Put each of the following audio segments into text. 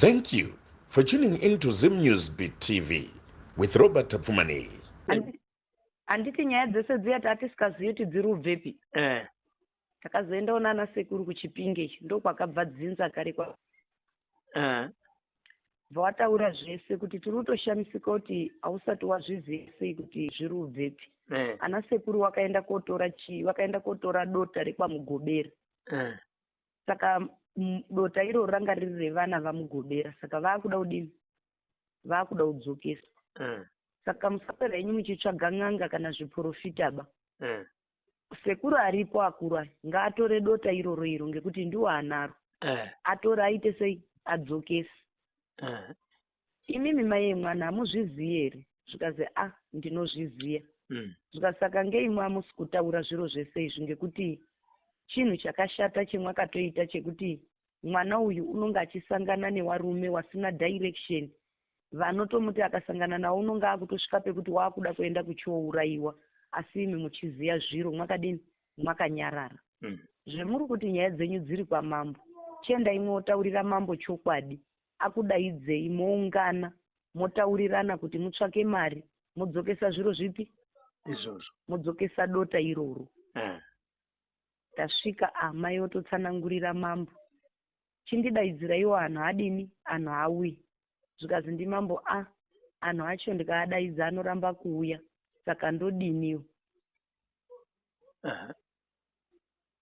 Thank you for tuning in to Zim News Beat TV with Robert Tapfumaneyi. Handiti nyaya dzese dziya tatisikazivi kuti dziri ubvepi. Takazoendawo nana sekuru kuChipinge ndokwakabva dzinza kare kwa. Bva wataura zvese kuti tiri kutoshamisika kuti hausati wazviziva sei kuti zviri ubvepi. Ana sekuru wakaenda kotora chii vakaenda kotora dota rekwaMugobera. Saka dota iroro ranga riri revana vaMugobera saka vakuda kudini vakuda kudzokeswa. Saka musapera henyu muchitsvaga n'anga kana zviporofita ba. Sekuru aripo akuru aya ngaatore dota iroro iro ngekuti ndiwo anaro. Atore aite sei adzokese. Imimi mai emwana hamuzviziyi here? Zvikazi ah ndinozviziya. Zvikazi saka ngei hamusi kutaura zviro zvese izvi ngekuti chinhu chakashata chemwakatoita chekuti mwana uyu unonge achisangana newarume wasina direction vanotomuti akasangana nawo unonge akutosvika pekuti waakuda kuenda kuchiouraiwa asi imi muchiziya zviro mwakadini mwakanyarara. Zvemuri kuti nyaya dzenyu dziri kwamambo chiendai mwotaurira mambo chokwadi akudaidzei moungana motaurirana kuti mutsvake mari modzokesa zviro zvipi izvozvo modzokesa dota iroro. Tasvika amai ototsanangurira mambo chindidaidziraiwo anhu adini anhu auye zvikazi ndimambo a anhu acho ndikaadaidza anoramba kuuya saka ndodiniwo.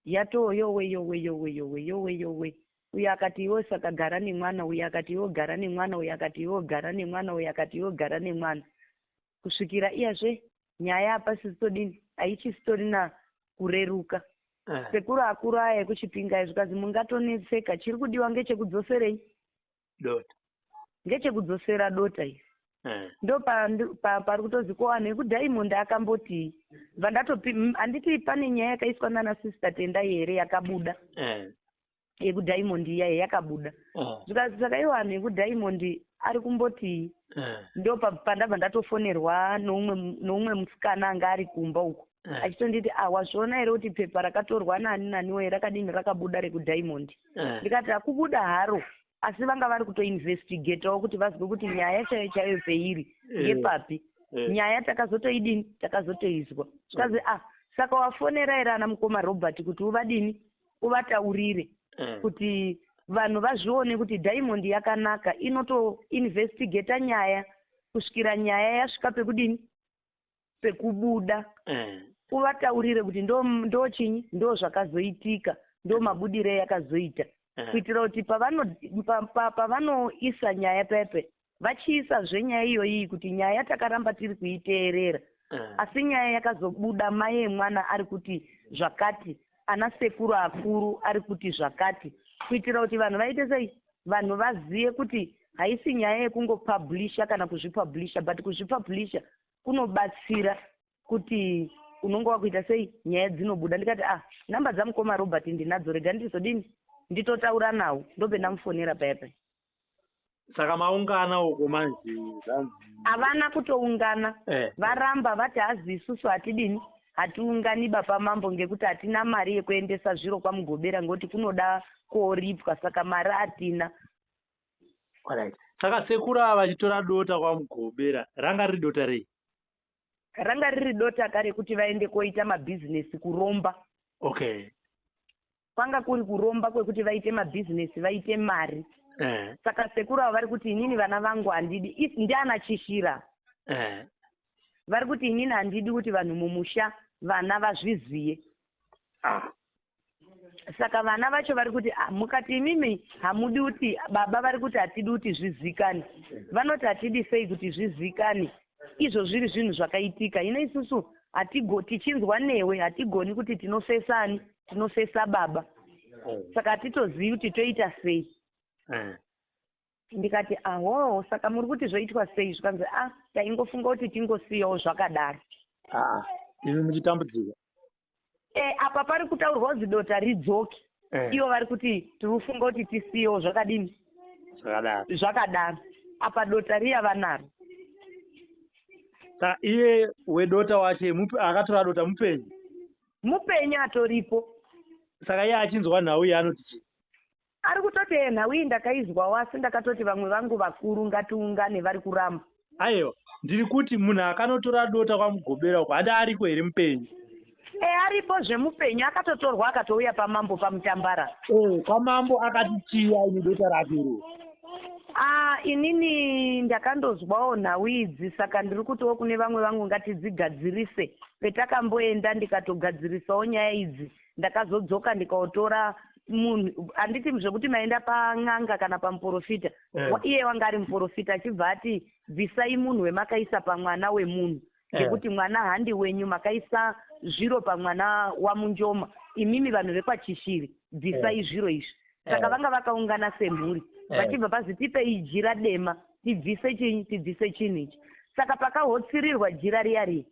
Yatoo yowe yowe yowe yowe yowe yowe uyo akati iwe saka gara nemwana uyo akati iwe gara nemwana uyo akati iwe gara nemwana uyo akati iwe gara nemwana kusvikira iyazve nyaya hapasisitodini haichistorina kureruka. Sekuru akuru aya ekuChipinga aya zvikazi mungatonetseka chiri kudiwa ngechekudzoserei dota ngechekudzosera dota iri. Ndo pari kutozi ko anhu ekuDiamond akambotii bva ndatopi handiti pane nyaya yakaiswa nana Sister Tendai here yakabuda yekuDiamond iya yakabuda. Zvikazi saka iwo anhu ekuDiamond ari kumbotii ndo pandabva ndatofonerwa noumwe musikana anga ari kumba uko achitonditi ah wazviona here kuti pepa rakatorwa nani naniwo rakadini rakabuda rekuDiamond. Ndikati hakubuda haro asi vanga vari kutoinvestigatawo kuti vazwe kuti nyaya chaiyo chaiyo peiri ngepapi. Nyaya takazotoidini takazotoizwa zvikazi ah saka wafonera here ana mukoma Robert kuti uvadini uvataurire kuti vanhu vazvione kuti Diamond yakanaka inotoinvestigata nyaya kusvikira nyaya yasvika pekudini pekubuda. Uvataurire kuti ndo chinyi ndo zvakazoitika ndo mabudire yakazoita kuitira kuti pavanoisa nyaya pepe vachiisa zvenyaya iyoyi kuti nyaya takaramba tiri kuiteerera asi nyaya yakazobuda mai emwana ari kuti zvakati ana sekuru akuru ari kuti zvakati kuitira kuti vanhu vaite sei vanhu vaziye kuti haisi nyaya yekungopublisha kana kuzvipublisha but kuzvipublisha kunobatsira kuti unonge wakuita sei nyaya dzinobuda. Ndikati ah namba dzamukoma Robert ndinadzo rega ndizodini nditotaura nawo ndobve ndamufonera paya paya. Saka maungana uko manje zvanzi havana kutoungana. Varamba vati hazi isusu hatidini hatiungani baba mambo ngekuti hatina mari yekuendesa zviro kwaMugobera ngekuti kunoda koripwa saka mari hatina. Alright. Saka sekuru ava vachitora dota kwaMugobera ranga riri dota rei? Ranga riri dota ka rekuti vaende koita mabhizinesi kuromba. Okay. Kwanga kuri kuromba kwekuti vaite mabhizinesi vaite mari. Saka sekuru ava vari kuti inini vana vangu handidi ndiana Chishira. Vari kuti inini handidi kuti vanhu mumusha vana vazviziye. Saka vana vacho vari kuti ah, mukati imimi hamudi kuti baba vari kuti hatidi kuti zvizikane. Vanoti hatidi sei kuti zvizikane izvo zviri zvinhu zvakaitika. Hino isusu hatigo tichinzwa newe hatigoni kuti tinofesa ani tinofesa baba. Saka hatitozivi kuti toita sei. Ndikati aho saka muri kuti zvoitwa sei zvikanzi ah taingofunga kuti tingosiyawo zvakadaro. Imi muchitambudzika. Apa pari kutaurwa kunzi dota ridzoke. Ivo vari kuti tiri kufunga kuti tisiyewo zvakadini zvakadaro. Zvakadaro. Apa dota riya vanaro. Saka iye wedota wache akatora dota mupenyu. Mupenyu atoripo. Saka iye achinzwa nhau iye anoti chii? Ari kutoti nhau iyi ndakaizwawo, asi ndakatoti vamwe vangu vakuru ngatiungane, vari kuramba. Aiwa, ndiri kuti munhu akanotora dota kwaMugobera uko, handi ariko here mupenyu? E, aripo zvemupenyu, akatotorwa akatouya pamambo paMutambara. E, kwamambo akati chiya ini dota rake iro? Ah, inini ndakandozwawo nhau idzi, saka ndiri kutiwo kune vamwe vangu ngatidzigadzirise. Petakamboenda ndikatogadzirisawo nyaya idzi, ndakazodzoka ndikaotora munhu. Handiti zvekuti maenda pan'anga kana pamuprofita, iye wanga ari muprofita, achibva ati bvisai munhu wemakaisa pamwana wemunhu, ngekuti mwana handi wenyu, makaisa zviro pamwana waMunjoma imimi vanhu vekwaChishiri, bvisai zviro izvi. Saka vanga vakaungana semhuri, vachibva pazi tipei jira dema tibvise chinyi, tibvise chinhu ichi. Saka pakahotsirirwa jira riya riya,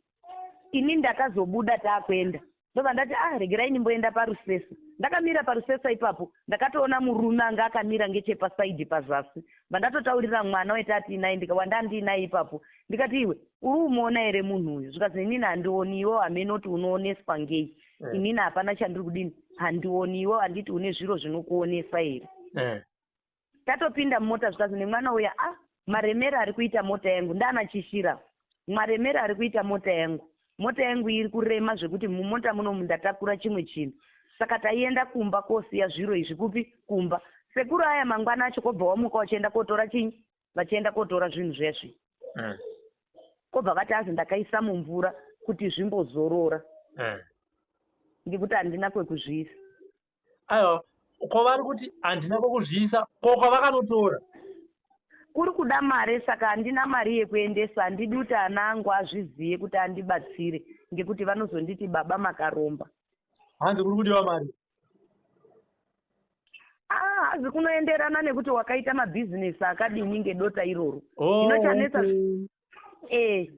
ini ndakazobuda taakuenda, ndobva ndati, ah, regerai ndimboenda parusesa. Ndakamira parusesa ipapo, ndakatoona murume anga akamira ngechepasaidhi pazasi. Bva ndatotaurira mwana wetatiinaye, wandandiinaye ipapo, ndikati, iwe uri umuona here munhu uyu? Zvikazi, inini handioni, iwe hamenoti unooneswa ngei? Inini hapana chandiri kudini, handioni. Iwe handiti une zviro zvinokuonesa here? Tatopinda mumota, zvikazi nemwana uya, ah, maremero ari kuita mota yangu, ndana Chishira, maremero ari kuita mota yangu, mota yangu iri kurema zvekuti mumota munomu ndatakura chimwe chinhu. Saka taienda kumba kosiya zviro izvi kupi? Kumba. Sekuru aya mangwana acho kobva wamuka vachienda kotora chinyi, vachienda kotora zvinhu zvezvi. Kobva vati azi ndakaisa mumvura kuti zvimbozorora, ngekuti handina kwekuzviisa. Aiwa, kwavari kuti handina kwekuzviisa, ko kwavakanotora? Kuri kuda mari, saka handina mari yekuendesa. Handidi kuti ana angu azviziye kuti andibatsire, ngekuti vanozonditi baba makaromba. Hanzi kuri kudiwa mari? Ah, hazi kunoenderana nekuti wakaita mabhizinesi akadini ngedota iroro. Oh, Hino chanetsa okay. E,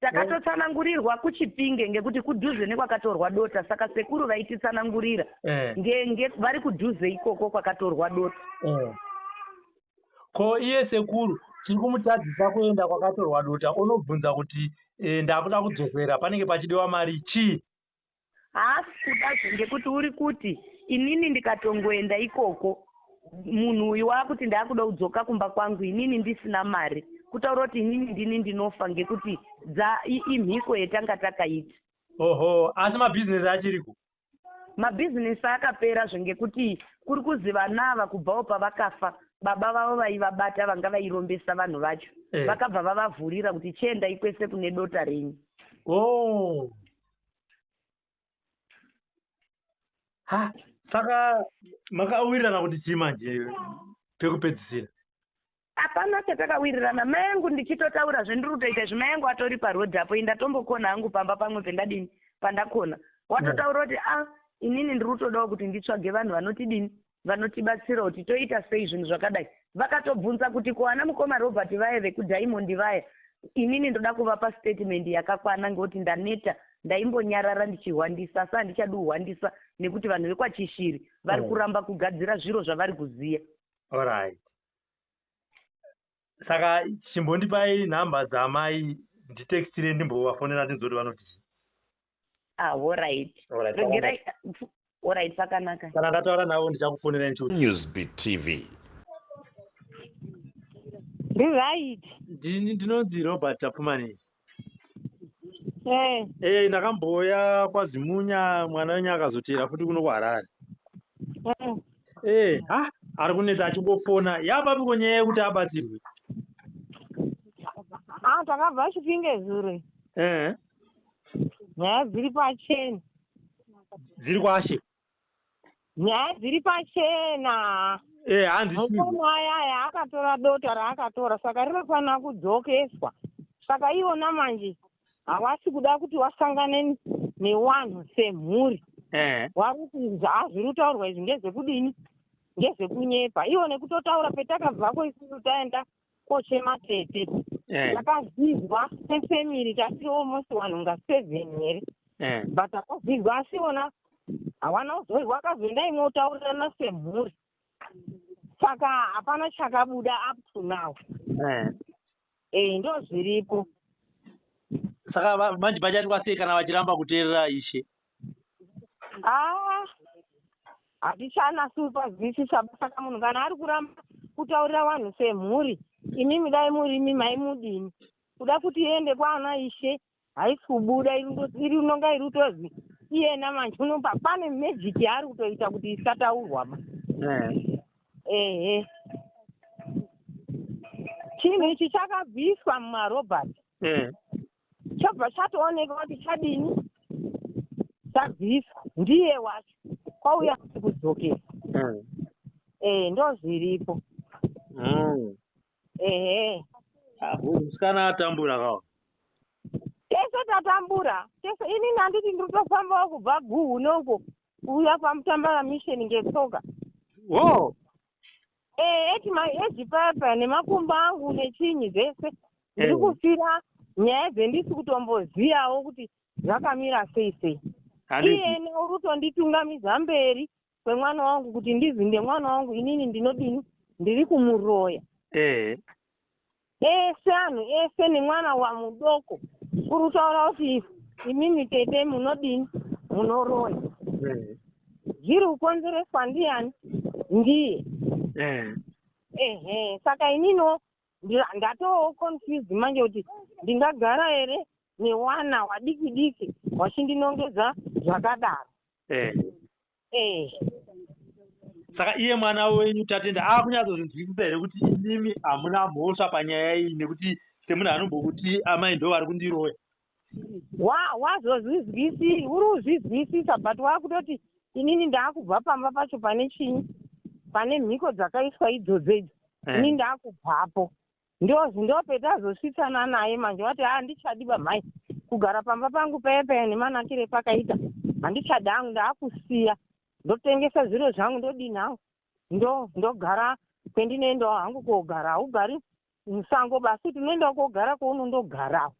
takatotsanangurirwa kuChipinge, ngekuti kudhuze nekwakatorwa dota, saka sekuru vaititsanangurira nge vari kudhuze ikoko kwakatorwa dota. Ko iye sekuru chiri kumutadzisa kuenda kwakatorwa dota unobvunza kuti ndakuda kudzosera, panenge pachidiwa mari, chii? Haasi kudazve, ngekuti uri kuti inini ndikatongoenda ikoko, munhu uyu waakuti ndaakuda kudzoka kumba kwangu, inini ndisina mari, kutaura kuti inini ndini ndinofa, ngekuti dza imhiko yetanga takaita. Oho, asi mabhizinesi achiriko? Mabhizinesi akaperazve, ngekuti kuri kuzi vana ava kubvawo pavakafa baba vavo vaivabata, vanga vairombesa vanhu vacho, vakabva vavavhurira kuti chiendai kwese kune dota renyu. Oh. Ha, saka makawirirana kuti chii manje pekupedzisira? Hapana chatakawirirana. Mai angu ndichitotaura zvendiri kutoita izvi, mai angu atori parodhi apo, indatombokona hangu pamba pamwe pendadini pandakona, watotaura kuti a inini ndiri kutodawo kuti nditsvage vanhu vanotidini, vanotibatsira kuti toita sei zvinhu zvakadai. Vakatobvunza kuti ko ana mukoma Robert vaya vekuDiamond vaya? Inini ndoda kuvapa statement yakakwana, ngekuti ndaneta. Ndaimbonyarara ndichihwandisa, asi handichadi kuhwandisa nekuti vanhu vekwaChishiri vari kuramba kugadzira zviro zvavari kuziya. Alright, saka chimbondipai nhamba dzamai, nditextire, ndimbovafonera ndinzwe kuti vanoti chii. Ah, alright. Alright. Regerai, alright, pakanaka. Kana ndataura navo ndichakufonera ndichiuti. Newsbeat TV. Ndiright. Ndini ndinonzi Robert Tapfumanisi. Eh. Eh, ndakamboya kwaZimunya, mwana wenyu akazotera futi kuno kuHarare. Eh, ha, ari kunetsa achingofona. Yapapiko nyaya yekuti abatsirwe? Ah, takabva Chipinge zuro. Nyaya dziri pachena. Dziri kwashe. Nyaya dziri pachena. Eh, hanzi chii? Mukoma ayaya akatora dota raakatora, saka rinofanira kudzokeswa. Saka iwona manje havasi kuda kuti wasangane newanhu semhuri. Vari kuti zviri kutaurwa izvi ngezvekudini, ngezvekunyepa. Iwo nekutotaura petakabvako isusu taenda kochema tete, takazvizwa sefamily, tasiri almost vanhu nga seven here, but takazvizwa, asi iwona hawana kuzoirwa, akazoenda imotaurirana semhuri, saka hapana chakabuda up to now. Ndo zviripo. Saka manje pachaitwa sei kana vachiramba kuteerera ishe? Ah. Hatichanasi kupazwisisa. Saka munhu kana ari kuramba kutaurira vanhu semhuri, imimi dai murimi maimudini? Kuda kuti iende kwaana ishe haisi kubuda, iri unonga iri kutozi iyena manje unopa pane magic yaari kutoita kuti isataurwa ba. Ehe, chinhu ichi chakabviswa mumarobert, chobva chatooneka kuti chadini, chabviswa, ndiye wacho kwauya kuti kudzokesa. Ndo zviripo. Ehe. Musikana atambura kawa. Tese tatambura tese. Inini handiti ndiri kutofambawo kubva Guhu noko kuuya kwaMutambara Mission ngetsoka. Wo. Eti maeji papa nemakumbo angu nechinyi zvese ndiri kufira nyaya dzendisi kutomboziyawo kuti zvakamira sei sei. Iyena uri kutonditungamidza mberi kwemwana wangu kuti ndizinde mwana wangu, inini ndinodini, ndiri kumuroya. Ese anhu ese nemwana wamudoko uri kutaura kuti imimi tete munodini, munoroya. Zviri kukonzereswa ndiani? Ndiye. Ehe, saka ininiwo ndatoo confused manje kuti ndingagara here newana wadiki diki wachindinongedza zvakadaro. Saka iye mwana wenyu Tatenda akunyatsozvinzwisisa here kuti imimi hamuna mhosva panyaya iyi, nekuti semunhu anombokuti amai ndo vari kundiroya? Wazozvizwisi, uri kuzvizwisisa, but wakutoti inini ndaakubva pamba pacho pane chinyi, pane mhiko dzakaiswa idzodzo idzo. Inini ndaakubvapo, ndopetazosvitsana naye manje, wati handichadi bamhai kugara pamba pangu paya paya nemanakire pakaita, handichadi hangu, ndaakusiya, ndotengesa zviro zvangu, ndodini hangu, ndogara kwendinoendawo hangu kogara. Haugari musango basi kuti unoendawo kogara kwaunondogarawo.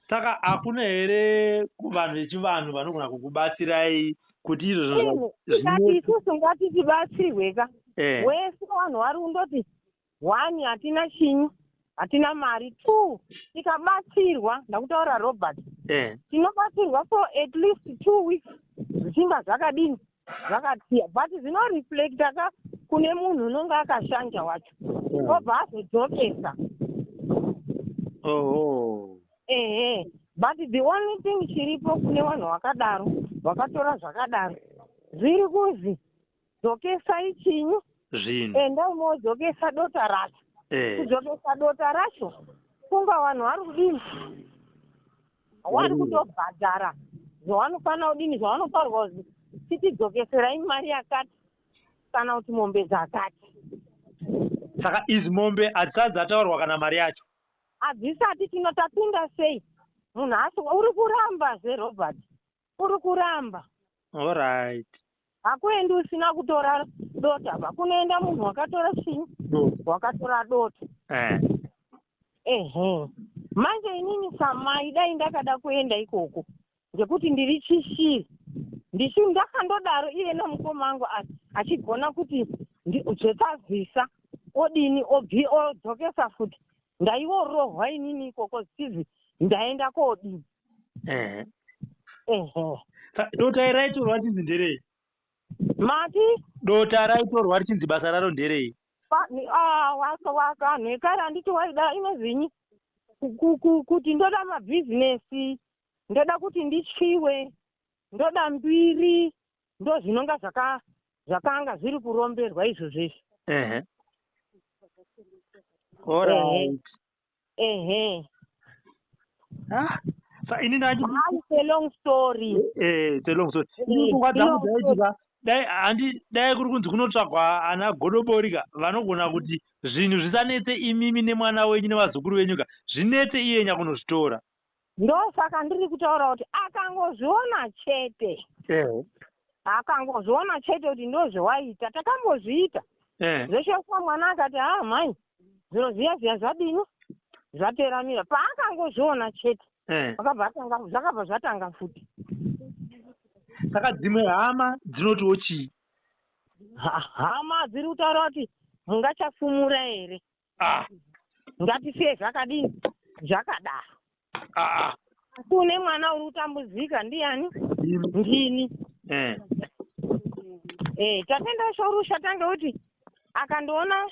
Saka hakuna here vanhu vechivanhu vanogona kukubatsirai kuti izvozvo? Tikati isusu ngati tibatsirwe ka, wese vanhu vari kundoti one, hatina chinyi, hatina mari; two, tikabatsirwa, ndakutaura Robert, tinobatsirwa for at least 2 weeks, zvichinga zvakadini, zvakatiya, but zvinoreflecta ka kune munhu unonge akashanja wacho, obva azodzokesa. Ehe, but the only thing chiripo kune vanhu vakadaro vakatora zvakadaro, zviri kuzi dzokesai chinyi? Zvinhu. Endai modzokesa dota racho. Kudzokesa dota racho kunga vanhu vari kudini, vari kutobhadhara zvavanofanira kudini, zvavanofanirwa kuzi titidzokeserai mari yakati kana kuti mombe dzakati. Saka izi mombe hadzisati dzataurwa kana mari yacho? Hadzisati. Tinotapinda sei munhu asi uri kuramba zveRobert, uri kuramba. Alright. Hakuendi usina kutora dota ba, kunoenda munhu wakatora chinyi? Wakatora dota. Ehe, manje inini samai dai ndakada kuenda ikoko ngekuti ndiri chishiri, ndichi ndakandodaro, iyena mukoma wangu achigona kuti zvetazisa odini, obvi odzokesa futi, ndaiworohwa inini ikoko zvichizi ndaenda kodini. Ehe. Dota iri raitorwa richinzi nderei? Mati? Dota raitorwa richinzi basa raro nderei? Waka waka anhu ekare handiti waida inozinyi, kuti ndoda mabhizinesi, ndoda kuti ndityiwe, ndoda mbiri, ndo zvinonga zvakanga zviri kuromberwa izvozvo izvi. Ehe, alright. Ehe. Ah, sa ini ndati It's a long story. It's a long story. Ini pfungwa dzangu dzaitika dai handi dai kuri kunzi kunotsvagwa ana godobori ka, vanogona kuti zvinhu zvisanetse imimi nemwana wenyu nevazukuru venyu ka, zvinetse iye nyakunozvitora. Ndosaka ndiri kutaura kuti akangozviona chete, akangozviona chete kuti ndozvawaita, takambozviita zveshofa, mwana akati, "Ha mhai, zviro zviya zviya zvadini, zvateramira." Paakangozviona chete, akabva atanga, zvakabva zvatanga futi. Saka dzimwe hama dzinotiwo chii? Hama dziri kutaura kuti mungachafumura here? Ngatisiye zvakadini, zvakadaro. Asi une mwana uri kutambudzika ndiani? Imi. Ndini. Tatenda wacho uri kushata ngekuti akandoona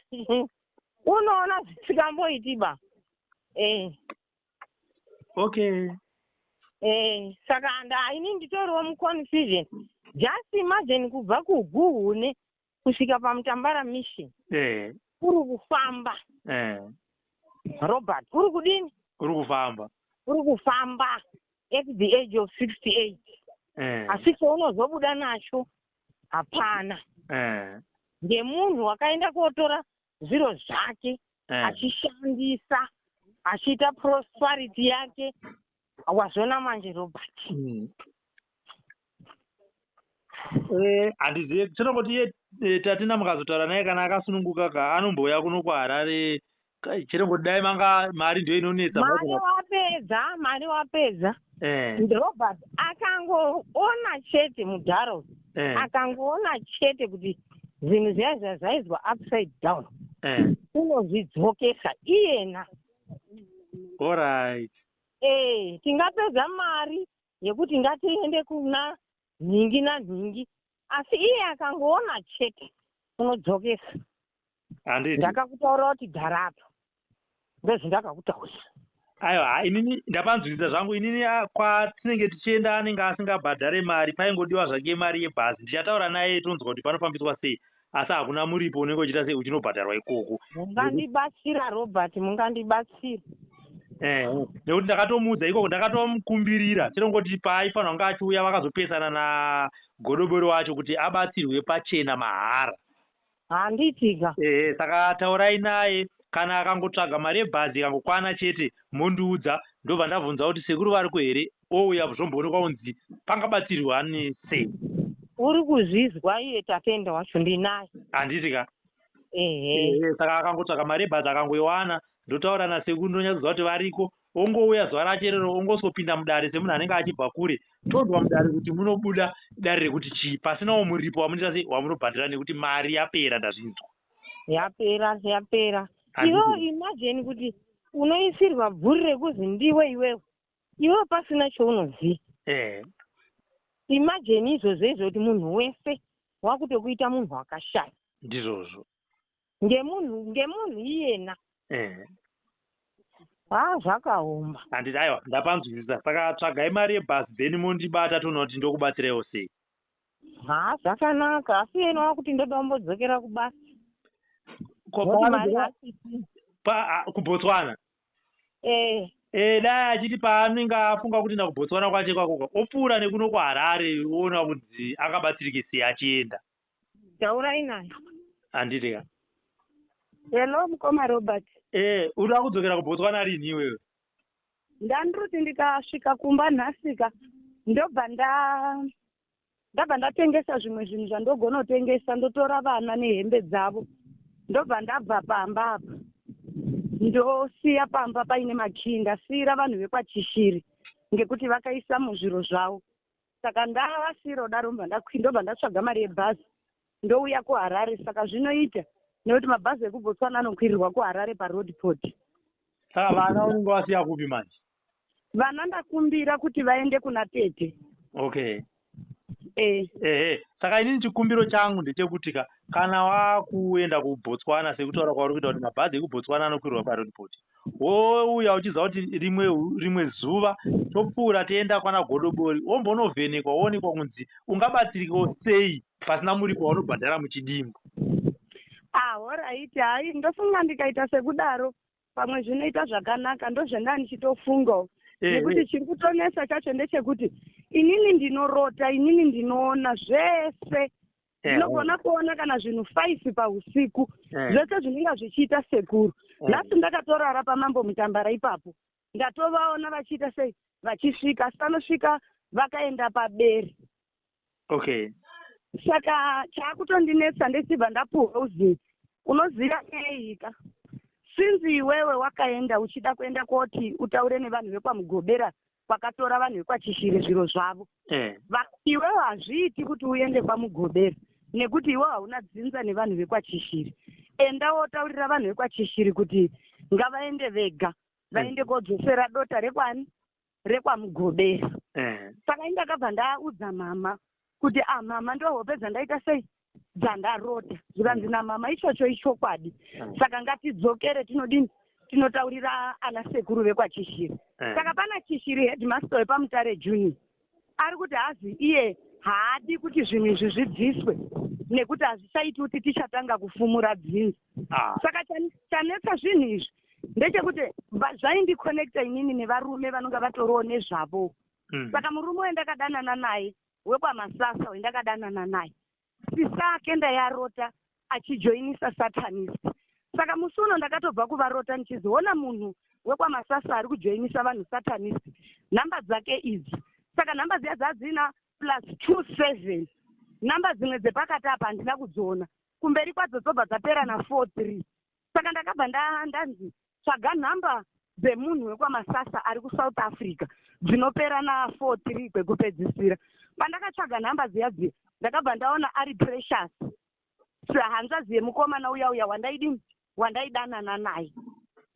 unoona zvisingamboiti ba. Okay. Saka ini nditoriwo muconfusion. Just imagine kubva kuGuhune kusvika paMutambara Mission. Uri kufamba. Robert, uri kudini? Uri kufamba. Uri kufamba at the age of 68. Asi chaunozobuda nacho hapana. Ngemunhu wakaenda kotora zviro zvake achishandisa achiita prosperity yake. Wazvona manje, Robert? Handizive, tinongoti iye Tatenda mukazotaura naye kana akasununguka ka, anombouya kuno kuHarare. Chirongoti dai manga mari ndiyo inonetsa. Mari wapedza, mari wapedza. Robert akangoona chete mudharo, akangoona chete kuti zvinhu zviya zviya zvaizwa upside down, unozvidzokesa iyena. Alright. Tingapedza mari yekuti ngatiende kuna nhingi nanhingi, asi iye akangoona chete unodzokesa. Handiti. Ndakakutaurira kuti garapo, ndozvindakakutaurira. Aiwa, inini ndapanzwisisa zvangu. Inini kwatinenge tichienda anenge asingabhadhare mari, paingodiwa zvake mari yebhazi. Ndichataura naye tonzwa kuti panofambiswa sei, asi hakuna muripo unenge uchiita sei uchinobhadharwa ikoko. Mungandibatsira, Robert, mungandibatsira. Nekuti ndakatomuudza ikoko, ndakatomukumbirira chirongoti paaifanira kunge achiuya vakazopesana nagodobori wacho kuti abatsirwe pachena mahara. Handitika. Ehe, saka taurai naye, kana akangotsvaga mari yebhazi ikangokwana chete, mondiudza, ndobva ndabvunza kuti sekuru variko here, ouya zvomboonekwa kunzi pangabatsirwa ni sei. Uri kuzvizwa iye Tatenda wacho ndinaye. Handiti ka? Ehe. Ehe, saka akangotsvaga mari yebhazi akangoiwana, ndotaura nasekuru, ndonyatsoziva kuti variko, ongouya zuva racho iroro, ongosopinda mudare semunhu anenge achibva kure, tonzwa mudare kuti munobuda dare rekuti chii, pasinawo muripo wamunoita sei wamunobhadhara, nekuti mari yapera, ndazvinzwa. Yapera, yapera. Iwewe imagine kuti unoisirwa bvuri rekuzi ndiwe iwewe, iwewe pasina chaunoziva. Imagine izvozvo izvo, kuti munhu wese wakutokuita munhu wakashaya. Ndizvozvo. Ngemunhu iyena. Ha, zvakaoma. Handiti. Aiwa, ndapanzwisisa. Saka tsvagai mari yebhasi, then mondibata, toona kuti ndokubatsiraiwo sei. Ha, zvakanaka, asi iyena wakuti ndoda kumbodzokera kubasa. Ko Noti mari haasisi. KuBotswana? Eh. Dai achiti paanenge afunga kuti ndakuBotswana kwacho ikako, opfuura nekuno kuHarare, oona kuti angabatsirike sei achienda. Taurai naye. Handiti ka? Hello, mukoma Robert. Uda kudzokera kuBotswana rini iwewe? Ndandiri ndikasvika kumba nhasika, ndobva ndabva ndatengesa zvimwe zvinhu zvandogona kutengesa, ndotora vana nehembe dzavo, ndobva ndabva pamba apa, ndosiya pamba paine makii, ndasiyira vanhu vekwaChishiri ngekuti vakaisa muzviro zvavo. Saka ndavasiyira kudaro, ndobva ndatsvaga mari yebhazi, ndouya kuHarare. Saka zvinoita nekuti mabhazi ekuBotswana anokwirirwa kuHarare paRoadport. Saka vana unenge wasiya kupi manje? Vana ndakumbira kuti vaende kuna tete. Okay. Eh. Ehe, saka inini chikumbiro changu ndechekuti ka, kana wakuenda kuBotswana sekutaura kwauri kuita kuti mabhazi ekuBotswana anokwirwa paRoadport, wouya uchiziva kuti rimwe zuva topfuura toenda kwana Godobori, wombonovhenekwa, woonekwa kunzi ungabatsirikewo sei pasina muripo waunobhadhara muchidimbu. Ah, alright. Hai, ndofunga ndikaita sekudaro pamwe zvinoita zvakanaka. Ndozvendanga ndichitofungawo, nekuti chiri kutonesa chacho ndechekuti inini ndinorota, inini ndinoona zvese, ndinogona kuona kana zvinhu 5 pausiku, zvese zvinenge zvichiita sekuru. Nhasi ndakatorara pamambo Mutambara ipapo, ndatovaona vachiita sei, vachisvika, asi panosvika vakaenda paberi. Saka chaakutondinetsa, ndechibva ndapuhwa uzivi, unoziva neika, sinzi iwewe wakaenda uchida kuenda koti utaure nevanhu vekwaMugobera kwakatora vanhu vekwaChishiri zviro zvavo. Iwewe hazviiti kuti uende kwaMugobera nekuti iwe hauna dzinza nevanhu vekwaChishiri. Enda wotaurira vanhu vekwaChishiri kuti ngavaende vega, vaende kodzosera dota rekwani, rekwaMugobera. Saka indakabva ndaudza mama. Kuti ah, mama, ndohope dzandaita sei, dzandarota. Zvikanzi namama, ichocho ichokwadi. Saka ngatidzokere tinodini, tinotaurira ana sekuru vekwaChishiri. Saka pana Chishiri, headmaster wepaMutare Junior, ari kuti hazi iye haadi kuti zvinhu izvi zvibviswe nekuti hazvichaiti kuti tichatanga kufumura dzinza. Saka chanetsa zvinhu izvi ndechekuti zvaindikonekta inini nevarume vanonga vatoriwo nezvavo. Saka murume wendakadanana naye wekwaMasasa, wendakadanana naye, sisa ake ndayarota achijoinisa Satanist. Saka musi uno ndakatobva kuvarota ndichiziona munhu wekwaMasasa ari kujoinisa vanhu Satanist, nhamba dzake idzi. Saka nhamba dziya dzadzina +27, nhamba dzimwe dzepakati apa handina kudziona, kumberi kwadzo dzobva dzapera na43. Saka ndakabva ndanzi tsvaga nhamba dzemunhu wekwaMasasa ari kuSouth Africa dzinopera na43 kwekupedzisira. Pandakatsvaga nhamba dziya dziya, ndakabva ndaona ari Precious, hanzvadzi yemukomana uya uya wandaidini, wandaidanana naye.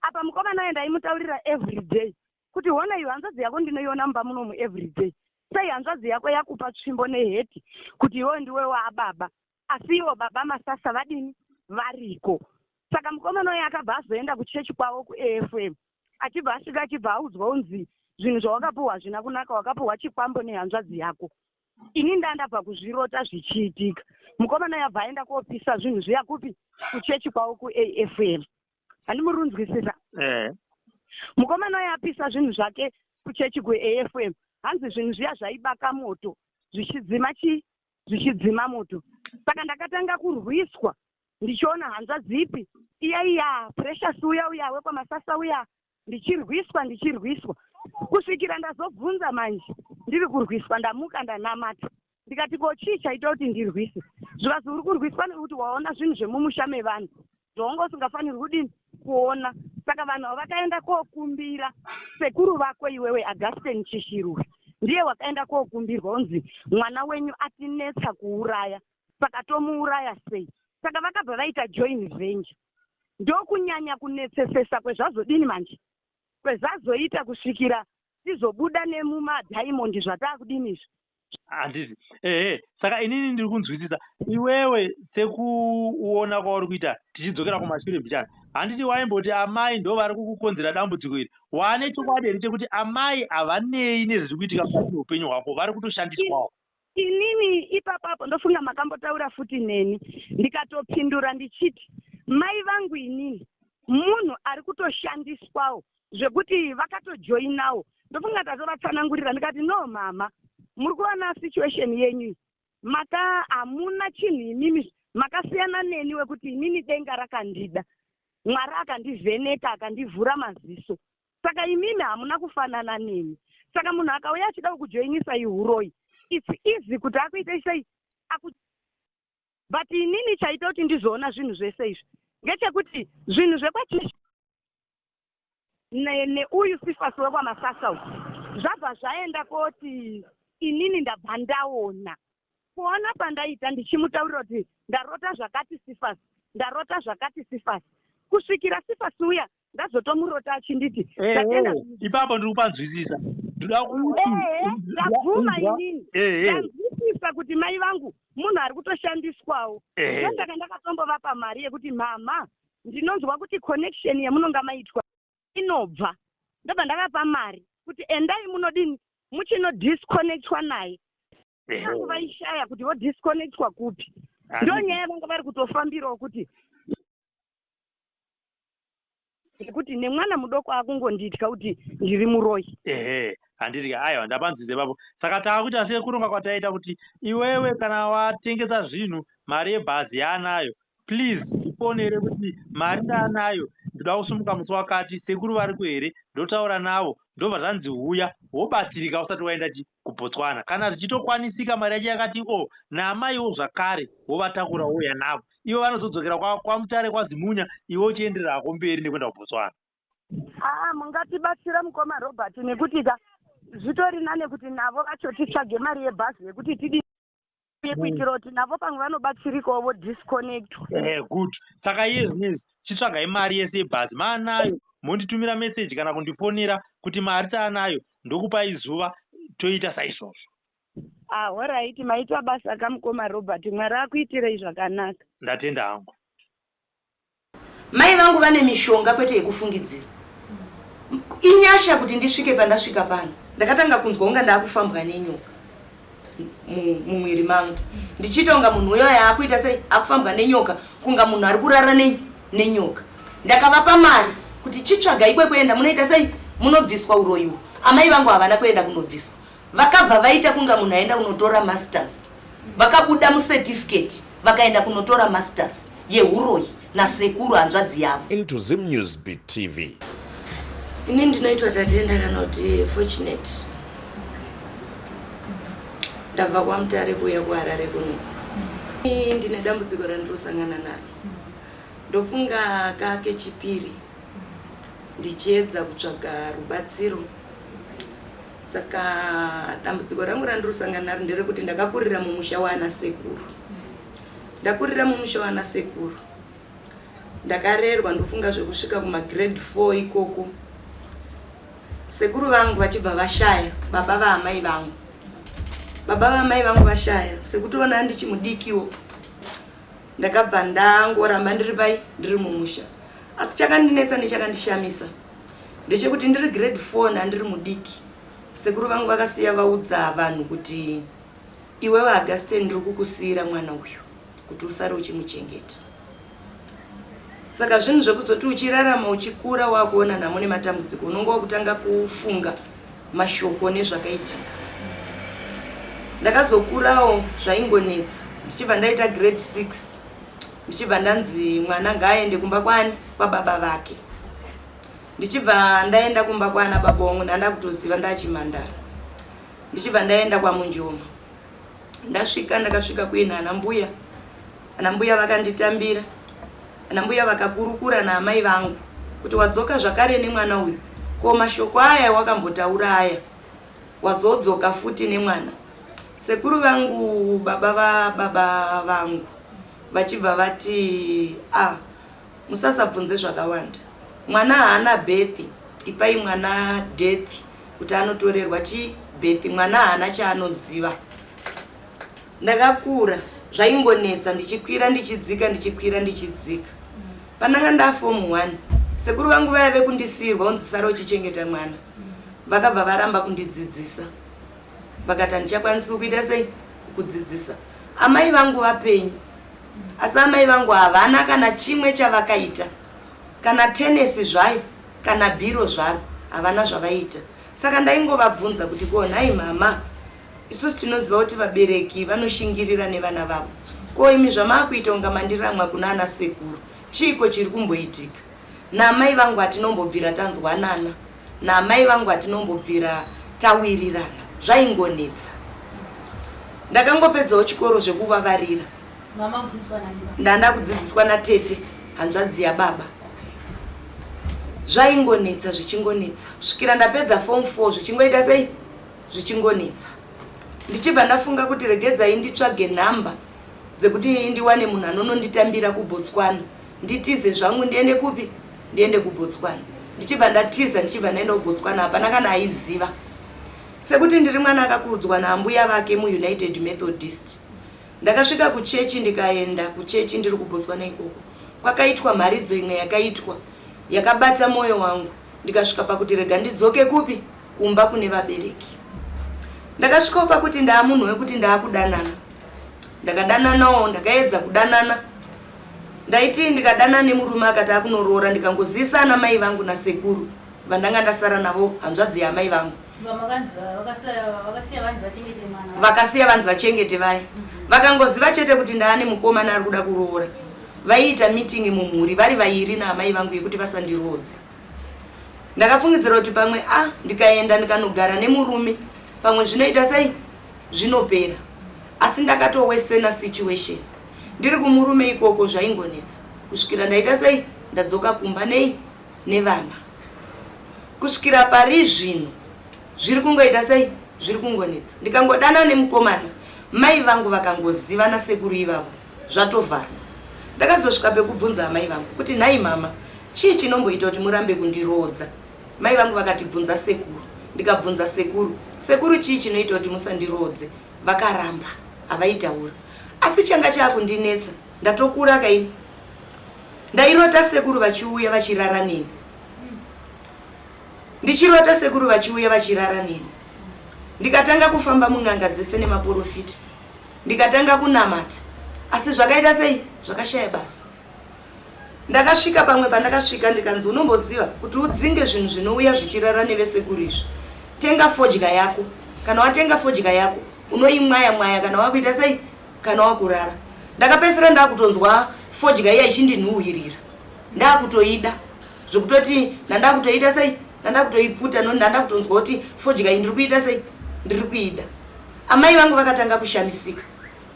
Apa mukomana uya ndaimutaurira every day kuti hona, iyo hanzvadzi yako ndinoiona mumba munomu every day. Sei hanzvadzi yako yakupa tsvimbo neheti kuti iwewe ndiwe waababa, asi ivo baba Masasa vadini, variko? Saka mukomana uyo akabva azoenda kuchechi kwavo kuAFM. Achibva asvika, achibva audzwa unzi zvinhu zvawakapiwa hazvina kunaka, wakapiwa chikwambo nehanzvadzi yako. Ini ndandabva kuzvirota zvichiitika. Mukomana uyo abva aenda kopisa zvinhu zviya kupi? Kuchechi kwavo kuAFM. Handimurunzwisisa? Eh. Mukomana uyo apisa zvinhu zvake kuchechi kuAFM, hanzi zvinhu zviya zvaibaka moto zvichidzima, chi zvichidzima moto. Saka ndakatanga kurwiswa ndichiona hanzvadzi ipi iya iya, Precious uya uya wekwaMasasa uya, ndichirwiswa, ndichirwiswa, kusvikira ndazobvunza manje ndiri kurwiswa. Ndamuka, ndanamata, ndikati ko chii chaita kuti ndirwise? Zvikanzi uri kurwiswa nekuti waona zvinhu zvemumusha mevanhu zvaunga usingafanirwi kudini, kuona. Saka vanhu ava vakaenda kokumbira sekuru vako iwewe, Augustin Chishiruwe, ndiye wakaenda kokumbirwa unzi mwana wenyu atinetsa kuuraya, saka tomuuraya sei? Saka vakabva vaita joint venture, ndokunyanya kunetsesesa kwezvazodini manje, kwezazoita kusvikira tizobuda nemumadhaimondi zvataakudini izvi. Handiti ehe. Saka inini ndiri kunzwisisa iwewe sekuona kwauri kuita. Tichidzokera kumashure mbichana, handiti waimboti amai ndo vari kukukonzera dambudziko iri? Waane chokwadi here chekuti amai havanei nezviri kuitika mukati meupenyu hwako, vari kutoshandiswawo? Inini ipapapo ndofunga makambotaura futi neni, ndikatopindura ndichiti mai vangu inini munhu ari kutoshandiswawo, zvekuti vakatojoinawo. Ndofunga tatovatsanangurira, ndikati no mama, muri kuona situation yenyu iyi, maka hamuna chinhu imimi, makasiyana neni wekuti inini denga rakandida, Mwari akandivheneka, akandivhura maziso. Saka imimi hamuna kufanana neni. Saka munhu akauya achida kukujoinisa ihuroyi, it's easy kuti akuite sei aku. But inini chaita kuti ndizoona zvinhu zvese izvi ngechekuti zvinhu zvekwachishi neuyu Sifasi wekwaMasasa uyu zvabva zvaenda koti inini ndabva ndaona kuona pandaita ndichimutaurira kuti ndarota zvakati Sifasi, ndarota zvakati Sifasi, kusvikira Sifasi uya ndazotomurota achinditi Tatenda. Ipapo ndiri kupanzwisisa. Ndoda kuti Ehe, ndabvuma inini. Ndanzwisisa kuti mai vangu munhu ari kutoshandiswawo. Ndosaka ndakatombovapa mari yekuti mama, ndinonzwa kuti connection yamunonga maitwa inobva. Ndobva ndavapa mari kuti endai munodini, muchinodisconnectwa naye. Vangu vaishaya kuti vodisconnectwa kupi. Ndo nyaya vanga vari kutofambirawo kuti nekuti nemwana mudoko akungonditya kuti ndiri muroyi. Ehe, handiti? Aiwa, ndapanzwise ipapo. Saka taakuita sekuronga kwataita kuti iwewe kana watengesa zvinhu, mari yebhazi yaanayo, please ifonere kuti mari ndaanayo, ndoda kusumuka musi wakati, sekuru variko here, ndotaura navo. Ndobva zvanzi huya wobatsirika usati waenda chi kuBotswana. Kana zvichitokwanisika, mari yacho yakati o naamaiwo zvakare, wovatakura wouya navo. Ivo vanozodzokera kwaMutare kwaZimunya, iwe uchienderera hako mberi nekuenda kuBotswana. Aa, mungatibatsira mukoma Robert, nekuti ka zvitori nane kuti navo vacho titsvage mari yebhazi yekuti tidi yekuitira kuti navo pamwe vanobatsirikawo vodisconnectwa. Good. Saka iye zvinezvi chitsvagai mari yese yebhazi, maanayo monditumira meseji kana kundifonera kuti mari taanayo, ndokupai zuva, toita saizvozvo. Ah, alright, maitwa basa kamukoma Robert. Mwari akuitirei zvakanaka. Ndatenda hangu. Mai vangu vane mishonga kwete yekufungidzira. Inyasha kuti ndisvike pandasvika pano. Ndakatanga kunzwa kunga ndaakufambwa nenyoka mumwiri mangu. Ndichiita kunga munhu uyo yaakuita sei akufambwa nenyoka kunga munhu ari kurara nenyoka. Ndakavapa mari kuti chitsvaga ikwe kuenda munoita sei munobviswa uroyi uhu. Amai vangu havana kuenda kunobviswa. Vakabva vaita kunga munhu aenda kunotora masters. Vakabuda mucertificate vakaenda kunotora masters yehuroyi nasekuru hanzvadzi yavo. Into Zimnews Beat TV. Ini ndinoitwa Tatenda kana kuti Fortunate. Ndabva kwaMutare kuuya kuHarare kuno. Ndine dambudziko randirosangana naro. Ndofunga kakechipiri ndichiedza kutsvaga rubatsiro. Saka dambudziko rangu randiri kusangana naro nderekuti ndakakurira mumusha waana sekuru. Ndakurira mumusha waana sekuru. Ndakarerwa ndofunga zvekusvika kumagrade 4 ikoko. Sekuru vangu vachibva vashaya, baba vaamai vangu. Baba vaamai vangu vashaya, sekutoona ndichimudikiwo. Ndakabva ndangoramba ndiri pai ndiri mumusha. Asi chakandinetsa nechakandishamisa ndechekuti ndiri grade 4 ndandiri mudiki sekuru vangu vakasiya vaudza vanhu kuti iwewe Augustine ndiri kukusiira mwana uyu kuti usare uchimuchengeta. Saka zvinhu zvekuzoti uchirarama uchikura wakuona nhamo nematambudziko unonge wakutanga kufunga mashoko nezvakaitika. Ndakazokurawo zvaingonetsa ndichibva ndaita grade 6 ndichibva ndanzi mwana ngaaende kumba kwani kwababa vake. Ndichibva ndaenda kumba kwana baba wangu ndanda kutoziva ndachimhandara. Ndichibva ndaenda kwaMunjoma. Ndasvika ndakasvika kuina ana mbuya. Ana mbuya vakanditambira. Ana mbuya vakakurukura naamai vangu kuti wadzoka zvakare nemwana uyu. Ko mashoko aya wakambotaura aya wazodzoka futi nemwana. Sekuru vangu baba vababa vangu vachibva vati ah musasabvunze zvakawanda. Mwana haana birth ipai mwana death kuti anotorerwa chi birth mwana haana chaanoziva. Ndakakura zvaingonetsa ndichikwira ndichidzika ndichikwira ndichidzika. Pandanga ndaform one sekuru vangu vaya vekundisiirwa unzi sara uchichengeta mwana vakabva varamba kundidzidzisa vakati handichakwanisi kukuita sei kukudzidzisa. Amai vangu vapenyu asi amai vangu havana kana chimwe chavakaita kana tenesi zvayo kana bhiro zvaro havana zvavaiita saka ndaingovabvunza kuti ko nhai mama Isusu tinoziva kuti vabereki vanoshingirira nevana vavo. Ko imi zvamaakuita kunga mandiramwa kuna ana sekuru, chiiko chiri kumboitika? Naamai vangu hatinombobvira tanzwanana, naamai vangu hatinombobvira tawirirana. Zvaingonetsa. Ndakangopedzawo chikoro zvekuvavarira. Ndanda kudzidziswa natete, hanzvadzi yababa. Zvaingonetsa zvichingonetsa kusvikira ndapedza form 4 zvichingoita sei? Zvichingonetsa. Ndichibva ndafunga kuti regedzai nditsvage nhamba dzekuti ndiwane munhu anononditambira kuBotswana nditize zvangu ndiende kupi? Ndiende kuBotswana. Ndichibva ndatiza ndichibva ndaenda kuBotswana hapana kana aiziva. Sekuti ndiri mwana akakudzwa naambuya vake muUnited Methodist. Ndakasvika kuchechi ndikaenda kuchechi ndiri kuBotswana ikoko. Kwakaitwa mharidzo imwe yakaitwa yakabata moyo wangu ndikasvika pakuti rega ndidzoke kupi? Kumba kune vabereki. Ndakasvikawo pakuti ndaamunhu wekuti ndaakudanana. Ndakadananawo, ndakaedza kudanana. Ndaiti ndikadanana nemurume akati akunoroora ndikangozivisa ana mai vangu nasekuru vandanga ndasara navo hanzvadzi yaamai vangu. Vakasiya vanzi vachengete vaya. Vakangoziva chete kuti ndaane mukomana ari kuda kuroora. Vaiita meeting mumhuri vari vairi naamai vangu yekuti vasandiroodze. Ndakafungidzira kuti pamwe a ndikaenda ndikanogara nemurume pamwe zvinoita sei zvinopera asi ndakatowesena situation ndiri kumurume ikoko zvaingonetsa kusvikira ndaita sei ndadzoka kumba nei nevana kusvikira pari zvino zviri kungoita sei zviri kungonetsa ndikangodana nemukomana mai vangu vakangoziva nasekuru ivavo zvatovharwa ndakazosvika pekubvunza amai vangu kuti nhai mama Chii chinomboita kuti murambe kundiroodza? Mai vangu vakati bvunza sekuru. Ndikabvunza sekuru. Sekuru chii chinoita kuti musandiroodze? Vakaramba, havaitaura. Asi changa chaakundinetsa, ndatokura kaini. Ndairota sekuru vachiuya vachirara neni. Ndichirota sekuru vachiuya vachirara neni. Ndikatanga kufamba mun'anga dzese nemaporofita. Ndikatanga kunamata. Asi zvakaita sei? Zvakashaya basa. Ndakasvika pamwe pandakasvika ndikanzi unomboziva kuti udzinge zvinhu zvinouya zvichirara nevesekuru izvi. Tenga fodya yako. Kana watenga fodya yako unoimwaya mwaya kana wakuita sei? Kana wakurara. Ndakapedzisira ndakutonzwa fodya iya ichindinhuhwirira. Ndakutoida. Zvekutoti ndandakutoita sei? Ndandakutoiputa noni ndandakutonzwa kuti fodya iyi ndiri kuita sei? Ndiri kuida. Amai vangu vakatanga kushamisika.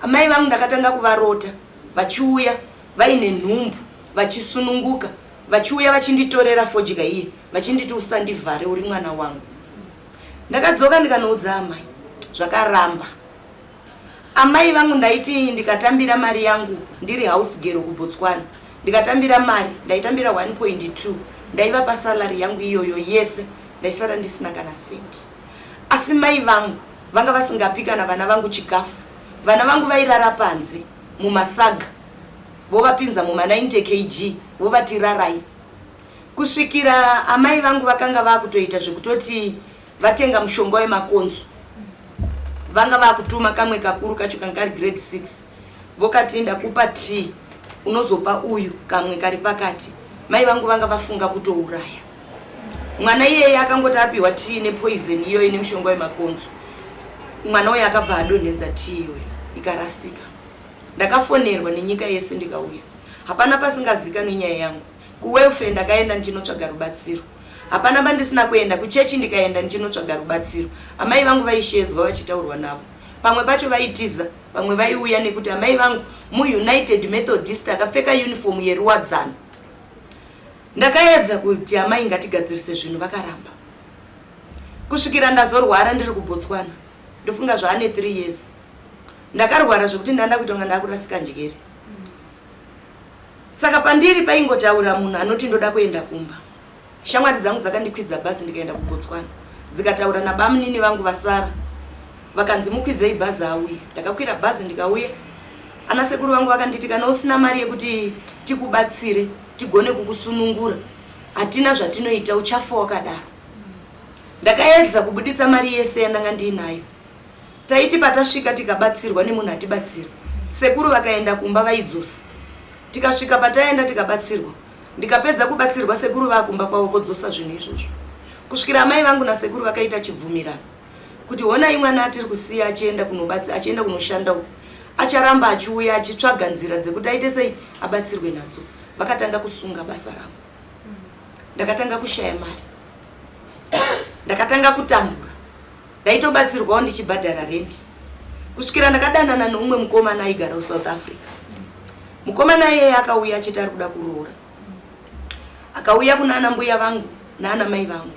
Amai vangu ndakatanga kuvarota vachiuya vaine nhumbu vachisununguka vachiuya vachinditorera fodya iye vachinditi usandivhare uri mwana wangu. Ndakadzoka ndikanoudza amai zvakaramba. Amai vangu ndaiti ndikatambira mari yangu ndiri house girl kuBotswana ndikatambira mari ndaitambira 1.2 ndaivapa salary yangu iyoyo yese ndaisara ndisina kana cent. Asi mai vangu vanga vasingapi kana vana vangu chikafu. Vana vangu vairara panze mumasaga vovapinza muma 90 kg vovati rarai. Kusvikira amai vangu vakanga vakutoita zvekutoti vatenga mushonga wemakonzo. Vanga vakutuma kamwe kakuru kacho kanga kari grade 6 vokati ndakupa tea unozopa uyu kamwe kari pakati. Mai vangu vanga vafunga kutouraya mwana iyeye. Akangoti apiwa tea nepoison iyoyo nemushonga wemakonzo, mwana uyo akabva adonhedza tea iyoyo ikarasika. Ndakafonerwa nenyika yese ndikauya. Hapana pasingazikanwi nyaya yangu. Kuwelfare ndakaenda ndichinotsvaga rubatsiro. Hapana pandisina kuenda, kuchechi ndikaenda ndichinotsvaga rubatsiro. Amai vangu vaishedzwa vachitaurwa navo. Pamwe pacho vaitiza, pamwe vaiuya nekuti amai vangu muUnited Methodist akapfeka uniform yeruwadzano. Ndakaedza kuti amai ngatigadzirise zvinhu vakaramba. Kusvikira ndazorwara ndiri kuBotswana. Ndofunga zvaane 3 years. Ndakarwara zvekuti ndanda kuita kunga ndakurasika njere. Saka pandiri paingotaura munhu anoti ndoda kuenda kumba. Shamwari dzangu dzakandikwidza bhazi ndikaenda kuBotswana. Dzikataura nabamunini vangu vasara. Vakanzi mukwidzei bhazi auye. Ndakakwira bhazi ndikauya. Ana sekuru vangu vakanditi kana usina mari yekuti tikubatsire tigone kukusunungura hatina zvatinoita uchafa wakadaro. Ndakaedza kubuditsa mari yese yandanga ndiinayo. Taiti patasvika tikabatsirwa nemunhu atibatsira. Sekuru vakaenda kumba vaidzosa. Tikasvika pataenda tikabatsirwa. Ndikapedza kubatsirwa sekuru vakumba kwavo vodzosa zvinhu izvozvo. Kusvikira amai vangu nasekuru vakaita chibvumirano kuti honai mwana atiri kusiya achienda kunobatsi achienda kunoshanda uku acharamba achiuya achitsvaga nzira dzekuti aite sei abatsirwe nadzo. Vakatanga kusunga basa rangu. Ndakatanga kushaya mari. Ndakatanga kutambura. Ndaitobatsirwawo ndichibhadhara rent kusvikira ndakadanana neumwe mukomana aigara kuSouth Africa. Mukomana iyeye akauya achiti ari kuda kuroora. Akauya kuna ana mbuya vangu naana mai vangu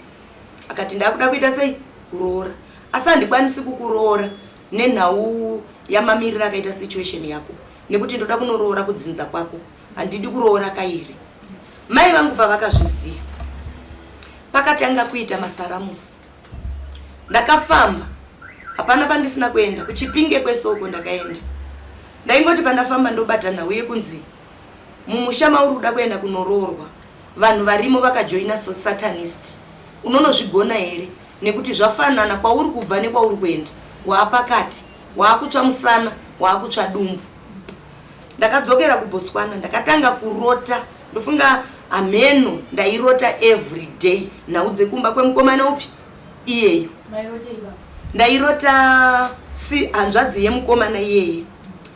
akati ndakuda kuita sei kuroora, asi handikwanisi kukuroora nenhau yamamiriro akaita situation yako nekuti ndoda kunoroora kudzinza kwako, handidi kuroora kairi. Mai vangu pavakazviziva pakatanga kuita masaramusi. Ndakafamba hapana pandisina kuenda, kuChipinge kwese uko ndakaenda. Ndaingoti pandafamba ndobata nhau yekunzi mumusha mauri kuda kuenda kunoroorwa vanhu varimo vakajoina satanist, unonozvigona here nekuti zvafanana kwauri kubva nekwauri kuenda, waapakati, waakutsva musana, waakutsva dumbu. Ndakadzokera kuBotswana ndakatanga kurota, ndofunga hameno ndairota every day nhau dzekumba kwemukomana upi iyeyu. Ndairota si hanzvadzi yemukomana iyeye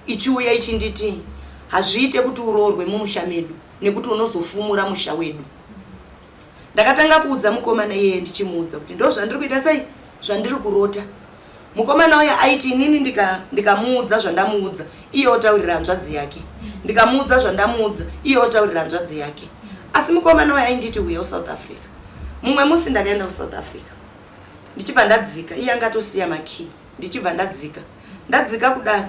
ichiuya ichinditi hazviite kuti uroorwe mumusha medu nekuti unozofumura musha wedu. Ndakatanga kuudza mukomana iyeye ndichimuudza kuti ndo zvandiri kuita sei zvandiri kurota. Mukomana uya aiti inini ndikamuudza zvandamuudza iye otaurira hanzvadzi yake, ndikamuudza zvandamuudza iye otaurira hanzvadzi yake. Asi mukomana uya ainditi uya kuSouth Africa. Mumwe musi ndakaenda kuSouth Africa ndichibva ndadzika, iye anga atosiya makey, ndichibva ndadzika. Ndadzika kudaro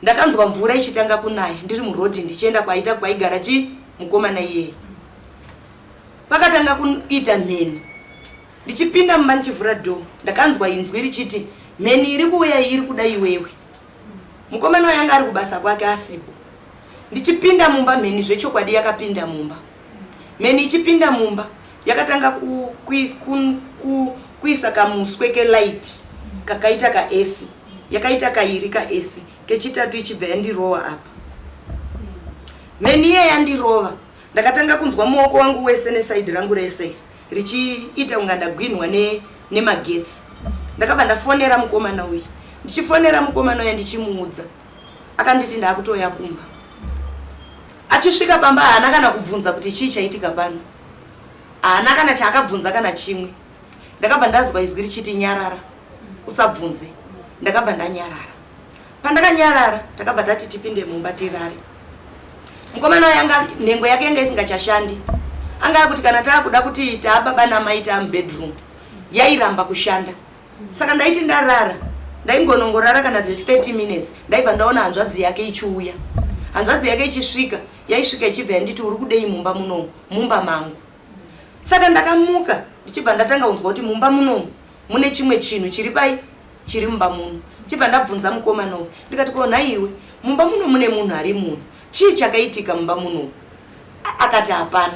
ndakanzwa mvura ichitanga kunaya ndiri murodhi ndichienda kwaita kwaigara chi mukomana iyeye. Pakatanga kuita mheni. Ndichipinda mumba ndichivhura door ndakanzwa inzwi richiti Mheni iri kuuya iyi iri kuda iwewe. Mukomana uyu anga ari kubasa kwake asipo. Ndichipinda mumba mheni zvechokwadi yakapinda mumba. Mheni ichipinda mumba yakatanga ku, ku, ku, ku, kuisa kamuswe kelight kakaita kaesi. Yakaita kairi kaesi kechitatu ichibva yandirova apa. Mheni iye yandirova ndakatanga kunzwa muoko wangu wese nesaidi rangu rese iri richiita kunga ndagwinhwa ne, nemagetsi. Ndakabva ndafonera mukomana uyu. Ndichifonera mukomana uya ndichimuudza akanditi ndaakutouya kumba. Achisvika pamba haana kana kubvunza kuti chii chaitika pano. Haana kana chaakabvunza kana chimwe. Ndakabva ndazwa izwi richiti nyarara usabvunze. Ndakabva ndanyarara. Pandakanyarara takabva tati tipinde mumba tirare. Mukomana uyu anga nhengo yake yanga isingachashandi. Anga akuti kana taakuda kuti taababa namai taamubedroom yairamba kushanda. Saka ndaiti ndarara ndaingonongorara kana 30 minutes ndaibva ndaona hanzvadzi yake ichiuya. Hanzvadzi yake ichisvika yaisvika ichibva yanditi uri kudei mumba munomu mumba mangu. Saka ndakamuka ndichibva ndatanga kunzwa kuti mumba munomu mune chimwe chinhu chiri pai chiri mumba muno. Ndichibva ndabvunza mukomana uyu ndikati ko nhaiwe mumba muno mune munhu ari muno chii chakaitika mumba muno? Akati hapana.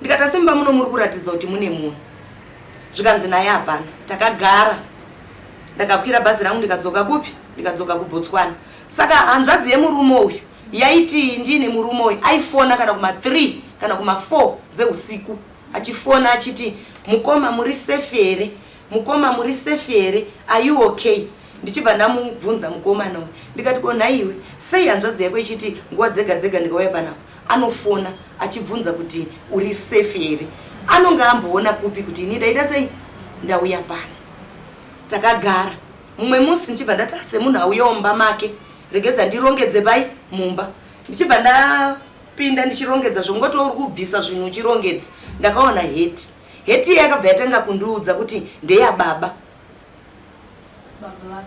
Ndikati asi mumba muno muri kuratidza kuti mune munhu. Zvikanzi naye hapana. Takagara ndakakwira bhazi rangu ndikadzoka kupi? Ndikadzoka kuBotswana. Saka hanzvadzi yemurume uyu yaiti ndiine murume uyu aifona kana kuma 3 kana kuma 4 dzeusiku achifona achiti mukoma muri safe here? Mukoma muri safe here? Are you okay? Ndichibva ndamubvunza mukomana uyu ndikati ko nhaiwe sei hanzvadzi yako ichiti nguva dzega dzega ndikauya panapa anofona achibvunza kuti uri safe here? Anonga amboona kupi kuti ini ndaita sei ndauya pano. Takagara mumwe musi ndichibva ndati semunhu auyawo mumba make regedza ndirongedze pai mumba. Ndichibva ndapinda ndichirongedza zvongoti uri kubvisa zvinhu uchirongedza ndakaona heti. Heti iye yakabva yatanga kundiudza kuti ndeyababa.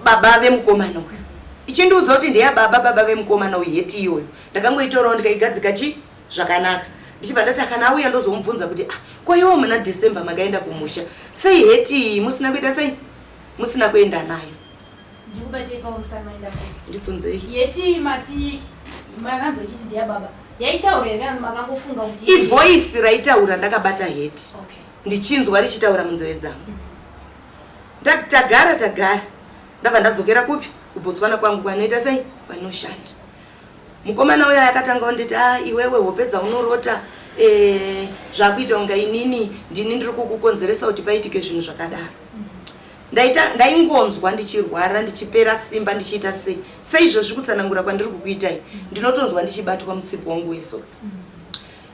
Baba vemukomana uyu. Ichindiudza kuti ndeyababa baba vemukomana uyu heti iyoyo. Ndakangoitorawo ndikaigadzika chi zvakanaka. Ndichibva ndati kana auya ndozomubvunza kuti ah ko iwo muna December makaenda kumusha sei heti iyi musina kuita sei musina kuenda nayo. Ndikubatei pawo musati maenda kure. Ndibvunzei. Yeti mati makanzwa ichiti ndeya baba. Yaitaura here kana makangofunga kuti Ivoice raitaura ndakabata heti. Okay. Ndichinzwa richitaura munzeve dzangu. Tagara tagara ndabva ndadzokera kupi kuBotswana kwangu kwanoita sei kwanoshanda. Mukomana uya akatanga kunditi ah iwewe hope dzaunorota eh, zvakuita kunga inini ndini ndiri kukukonzeresa kuti paitike zvinhu zvakadaro. Ndaita ndaingonzwa ndichirwara ndichipera simba ndichiita sei seizvozvi kutsanangura kwandiri kukuitai ndinotonzwa ndichibatwa mutsigo wangu wese.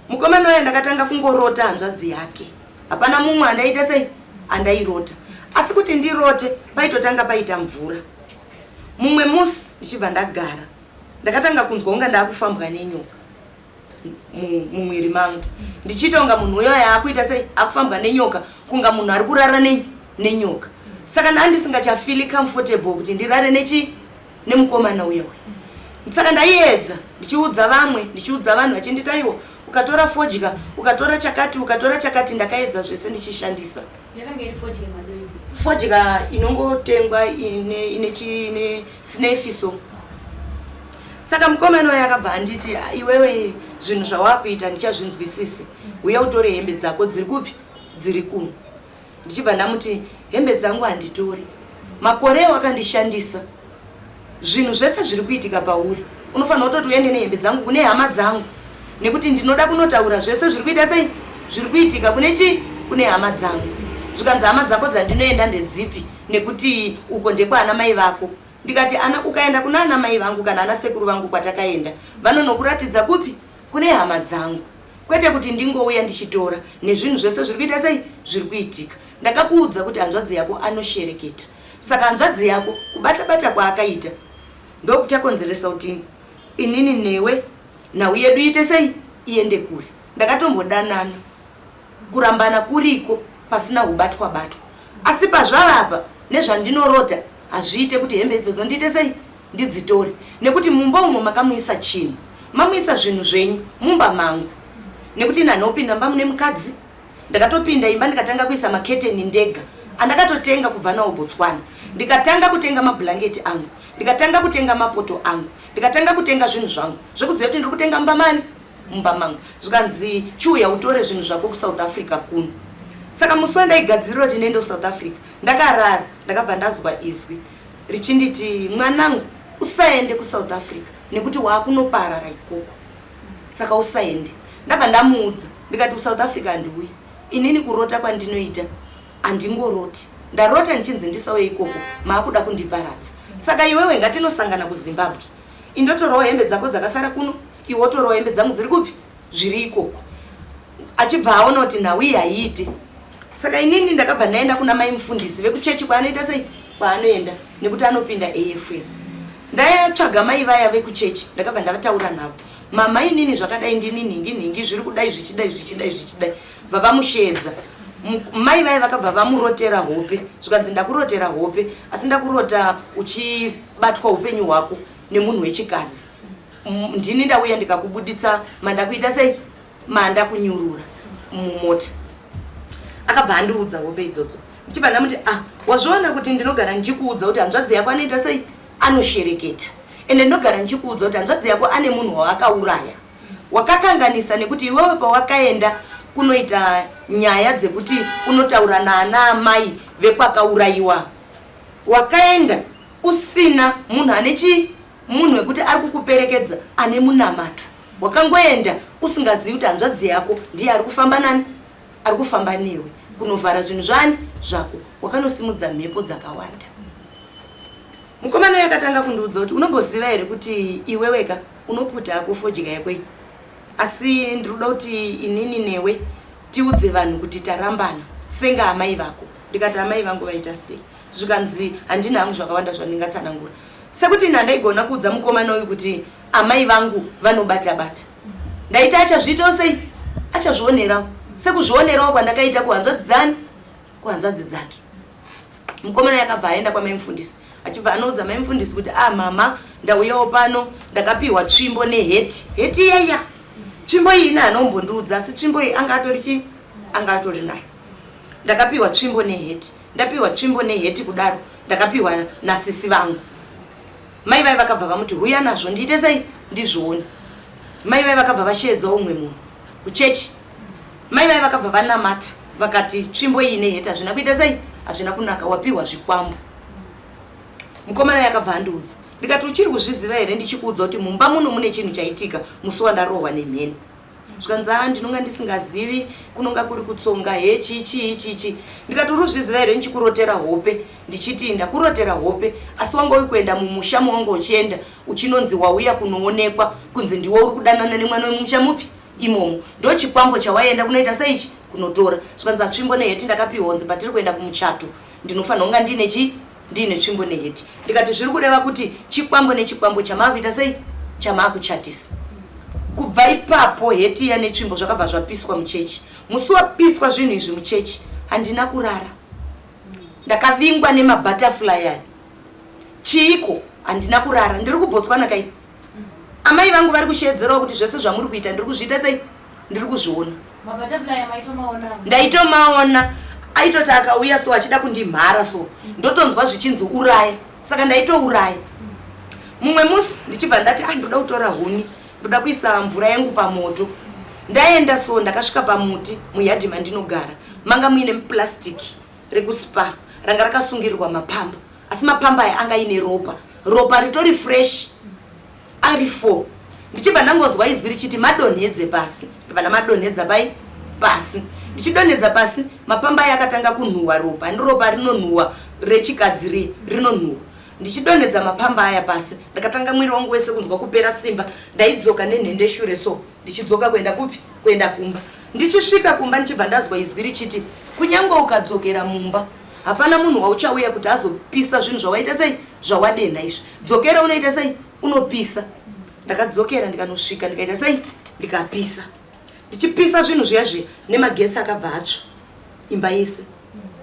Mukomana uya ndakatanga kungorota hanzvadzi yake. Hapana mumwe andaita sei andairota. Asi kuti ndirote paitotanga paita mvura. Mumwe musi ndichibva ndagara ndakatanga kunzwa kunga ndakufambwa nenyoka mumwiri mangu ndichiita kunga munhu uyo yaakuita sei akufambwa nenyoka kunga munhu ari kurara nei nenyoka. Saka ndandisingachafili comfortable kuti ndirare nechi nemukomana uya uya. Saka ndaiedza ndichiudza vamwe ndichiudza vanhu vachinditi aiwa ukatora fodya ukatora chakati ukatora chakati ndakaedza zvese ndichishandisa. Fodya inongotengwa ine ine ine snefi so. Saka mukomana uya akabva anditi iwewe zvinhu zvawakuita ndichazvinzwisisi uya utore hembe dzako dziri kupi dziri kuno. Ndichibva ndamuti hembe dzangu handitori. Makore awakandishandisa zvinhu zvese zviri kuitika pauri unofanira kutoti uende nehembe dzangu kune hama dzangu nekuti ndinoda kunotaura zvese zviri kuita sei zviri kuitika kune chii kune hama dzangu. Zvikanzi hama dzako dzandinoenda ndedzipi nekuti uko ndekwaana mai vako. Ndikati ana ukaenda kuna ana mai vangu kana ana sekuru vangu kwatakaenda vanonokuratidza kupi kune hama dzangu. Kwete kuti ndingouya ndichitora nezvinhu zvese zviri kuita sei zviri kuitika. Ndakakuudza kuti hanzvadzi yako anoshereketa. Saka hanzvadzi yako kubata bata kwaakaita ndokuchakonzeresa kuti inini newe nhau yedu iite sei iende kure. Ndakatombodanana kurambana kuriko pasina hubatwa batwa. Asi pazvava apa nezvandinorota hazviite kuti hembe idzodzo ndiite sei ndidzitore nekuti mumba umo makamuisa chinhu mamuisa zvinhu zvenyu mumba mangu nekuti ini handinopinda mumba mune mukadzi. Ndakatopinda imba ndikatanga kuisa maketeni ndega andakatotenga kubva nawo Botswana. Ndikatanga kutenga mabhulangeti angu, ndikatanga kutenga mapoto angu, ndikatanga kutenga zvinhu zvangu zvekuziva kuti ndiri kutenga mumba mani, mumba mangu. Zvikanzi chiuya utore zvinhu zvako kuSouth Africa kuno. Saka musi wandaigadzirira kuti ndiende kuSouth Africa, ndakarara, ndakabva ndazwa izwi richinditi, mwanangu, usaende kuSouth Africa nekuti waakunoparara ikoko, saka usaende. Ndabva ndamuudza ndikati kuSouth Africa handiuyi, inini kurota kwandinoita handingoroti, ndarota ndichinzi ndisauye ikoko, maakuda kundiparadza. Saka iwewe ngatinosangana kuZimbabwe, indotorawo hembe dzako dzakasara kuno, iwe wotorawo hembe dzangu dziri kupi, zviri ikoko. Achibva aona kuti nhau iyi haiite. Saka inini ndakabva ndaenda kuna mai mufundisi vekuchechi kwaanoita sei, kwaanoenda nekuti anopinda AFM. Ndatsvaga mai vaya vekuchechi, ndakabva ndavataura navo, mama inini zvakadai, ndini nhingi nhingi, zviri kudai zvichidai zvichidai zvichidai. Bva vamusheedza. Mai vaya vakabva vamurotera hope, zvikanzi ndakurotera hope, asi ndakurota uchibatwa upenyu hwako nemunhu wechikadzi. Ndini ndauya ndikakubuditsa mandakuita sei, mandakunyurura mumota. Akabva andiudza hope idzodzo, ndichibva ndamuti ah, wazviona kuti ndinogara ndichikuudza kuti hanzvadzi yako anoita sei, anoshereketa, ende ndinogara ndichikuudza kuti hanzvadzi yako ane munhu waakauraya. Wakakanganisa nekuti iwewe pawakaenda kunoita nyaya dzekuti unotaura naana amai vekwakaurayiwa, wakaenda usina munhu ane chii, munhu wekuti ari kukuperekedza ane munamato. Wakangoenda usingazivi kuti hanzvadzi yako ndiye ari kufamba nani, ari kufamba newe kunovhara zvinhu zvani zvako. Wakanosimudza mhepo dzakawanda. Mukomana uyu akatanga kundiudza kuti unomboziva here kuti iweweka unoputa hako fodya yako iyi, asi ndiri kuda kuti inini newe tiudze vanhu kuti tarambana senga amai vako. Ndikati amai vangu vaita sei? Zvikanzi handina hangu zvakawanda zvandingatsanangura, sekuti ini handaigona kuudza mukomana uyu kuti amai vangu vanobata bata. Ndaiti achazviitawo sei, achazvionerawo sekuzvionerawo kwandakaita kuhanzvadzi dzani, kuhanzvadzi dzake. Mukomana yakabva aenda kwamai mufundisi, achibva anoudza mai mufundisi kuti ah mama, ndauyawo pano, ndakapiwa tsvimbo neheti. Heti iyaya tsvimbo iyi ine anombondiudza, asi tsvimbo iyi anga atori chii, anga atori nayo. Ndakapiwa tsvimbo neheti, ndapiwa tsvimbo neheti kudaro ndakapiwa nasisi vangu. Mai vai vakabva vamuti huya nazvo ndiite sei, ndizvione. Mai vai vakabva vasheedzawo umwe munhu kuchechi. Mai vai vakabva vanamata vakati tsvimbo iyi neheti hazvina kuita sei, hazvina kunaka, wapiwa zvikwambo. Mukomana yakabva andiudza, ndikati uchiri kuzviziva here ndichikuudza kuti mumba muno mune chinhu chaitika musi wandarohwa nemheni. Zvikanzi aa ndinonga ndisingazivi, kunonga kuri kutsonga he chii chii chichi. Ndikati uri kuzviziva here ndichikurotera hope ndichiti ndakurotera hope, asi wanga uri kuenda mumusha mawanga uchienda uchinonzi wauya kunoonekwa kunzi ndiwe uri kudanana nemwana wemumusha mupi imomo, ndochikwambo chawaienda kunoita seichi kunotora. Zvikanzi atsvimbo neheti ndakapiwa kunzi patiri kuenda kumuchato ndinofanira kunga ndiine chii, ndiine tsvimbo neheti. Ndikati zviri kureva kuti chikwambo nechikwambo chamaakuita sei, chamaakuchatisa. Kubva ipapo heti iya netsvimbo zvakabva zvapiswa muchechi. Musi wapiswa zvinhu izvi muchechi handina kurara, ndakavingwa nemabutterfly aya. Chiiko, handina kurara, ndiri kuBotswana kai. Amai vangu vari kusheedzerawo kuti zvese zvamuri kuita ndiri kuzviita sei, ndiri kuzviona. Ndaitomaona aitoti akauya so achida kundimhara so ndotonzwa zvichinzi uraya, saka ndaitouraya. Mumwe musi ndichibva ndati ah, ndoda kutora huni, ndoda kuisa mvura yangu pamoto. Ndaenda so ndakasvika pamuti muyadhi mandinogara, manga muine plastic rekuspa ranga rakasungirirwa mapamba, asi mapamba aya anga aine ropa, ropa ritori fresh ari 4. Ndichibva ndangozwa izwi richiti madonhedze pasi, ndibva ndamadonhedza pai pasi. Ndichidonhedza pasi mapamba aya akatanga kunhuhwa ropa, and ropa rinonhuhwa rechikadzi riye rinonhuhwa. Ndichidonhedza mapamba aya pasi ndakatanga mwiri wangu wese kunzwa kupera simba. Ndaidzoka nenhendeshure so ndichidzoka kuenda kupi, kuenda kumba. Ndichisvika kumba ndichibva ndazwa izwi richiti kunyange ukadzokera mumba hapana munhu wauchauya kuti azopisa zvinhu zvawaita sei, zvawadenha izvi, dzokera unoita sei, unopisa. Ndakadzokera ndikanosvika ndikaita sei, ndikapisa. Ndichipisa zvinhu zviya zviya nemagetsi akabva atsva imba yese.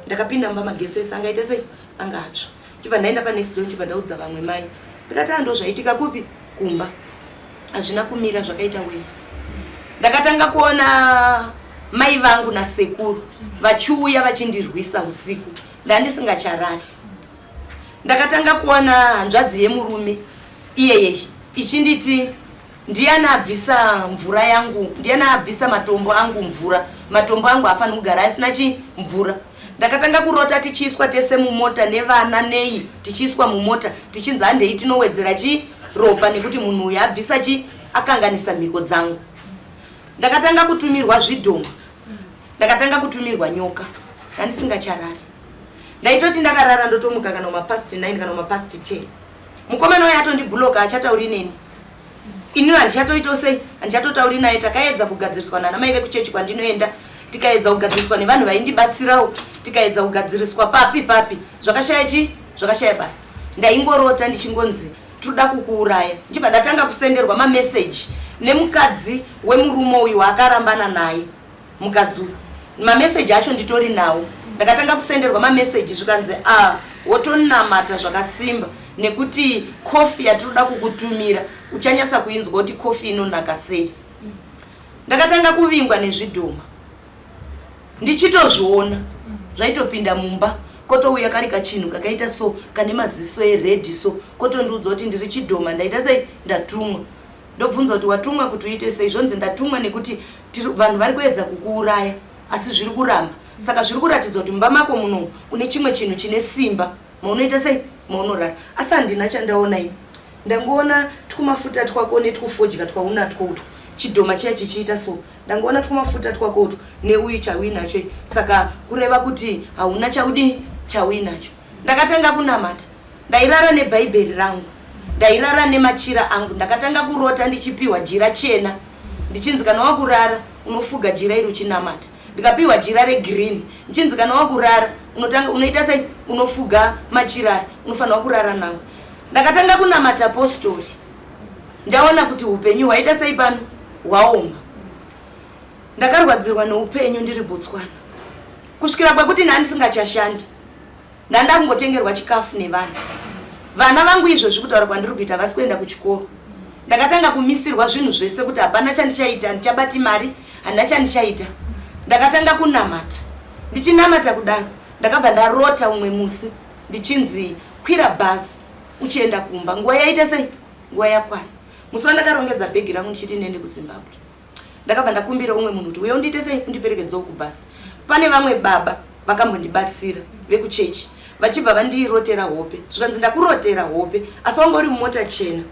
Ndakapinda mumba magetsi ese angaita sei, anga atsva. Ndichibva ndaenda panext door, ndichibva ndaudza vamwe mai, ndikati ando zvaitika kupi, kumba hazvina kumira zvakaita wese. Ndakatanga kuona mai vangu nasekuru vachiuya vachindirwisa usiku, ndandisingacharari. Ndakatanga kuwana hanzvadzi yemurume iyeye ichinditi ndiyani abvisa mvura yangu, ndiyani abvisa matombo angu mvura, matombo angu haafaniri kugara asina chi mvura. Ndakatanga kurota tichiiswa tese mumota nevana nei, tichiiswa mumota tichinzi handei tinowedzera chi ropa nekuti munhu uyu abvisa chi akanganisa mhiko dzangu. Ndakatanga kutumirwa zvidhoma, ndakatanga kutumirwa nyoka ndandisingacharari. Ndaitoti ndakarara ndotomuka kana mapast 9 kana mapast 10. Mukomana uyo atondibhuloka achatauri neni. Ini handichatoitawo sei, handichatotauri naye. Takaedza kugadziriswa nana mai vekuchechi kwandinoenda, tikaedza kugadziriswa nevanhu vaindibatsirawo, tikaedza kugadziriswa papi papi, zvakashaya chi zvakashaya basa. Ndaingorota ndichingonzi tinoda kukuuraya, ndichibva ndatanga kusenderwa mameseji nemukadzi wemurume uyu waakarambana naye. Mukadzi uyu mameseji acho nditori nawo. Ndakatanga kusenderwa mameseji zvikanzi a wotonamata zvakasimba nekuti kofi yatinoda kukutumira uchanyatsa kuinzwa kuti kofi inonaka sei. Ndakatanga kuvingwa nezvidhoma ndichitozviona zvaitopinda mumba kotouya kari kachinhu kakaita so kane maziso eredhi so kotondiudza kuti ndiri chidhoma ndaita sei ndatumwa. Ndobvunza kuti watumwa kuti uite sei zvonzi ndatumwa nekuti vanhu vari kuedza kukuuraya asi zviri kuramba saka zviri kuratidza kuti mumba mako muno une chimwe chinhu chine simba maunoita sei maunorara asi handina chandaona ini ndangoona twumafuta twako netwufodya twaunatwo utwu chidhoma chiya chichiita so ndangoona twumafuta twako utwu neuyu chauinacho saka kureva kuti hauna chaudii chauinacho. Ndakatanga kunamata. Ndairara nebhaibheri rangu. Ndairara nemachira angu. Ndakatanga kurota ndichipiwa jira chena ndichinzi kana wakurara unofuga jira iri uchinamata. Ndikapiwa jira regreen ndichinzi kana wakurara unotanga unoita sei unofuga machira aya unofanirwa kurara nawo. Ndakatanga kunamata postori ndaona kuti upenyu hwaita sei pano hwaoma. Ndakarwadzirwa neupenyu ndiri Botswana kusvikira kwekuti ndandisingachashandi. Ndandakungotengerwa chikafu nevanhu. Vana vangu izvozvi kutaura kwandiri kuita havasi kuenda kuchikoro. Ndakatanga kumisirwa zvinhu zvese kuti hapana chandichaita, handichabati mari, handina chandichaita. Ndakatanga kunamata. Ndichinamata kudaro ndakabva ndarota umwe musi ndichinzi kwira bhazi uchienda kumba. Nguva yaita sei? Nguva yakwana. Musi wandakarongedza bhegi rangu ndichiti ndiende kuZimbabwe. Ndakabva ndakumbira umwe munhu kuti uya undiite sei undiperekedzewo kubhazi. Pane vamwe baba vakambondibatsira vekuchechi vachibva vandirotera hope zvikanzi ndakurotera hope asi wanga uri mumota chena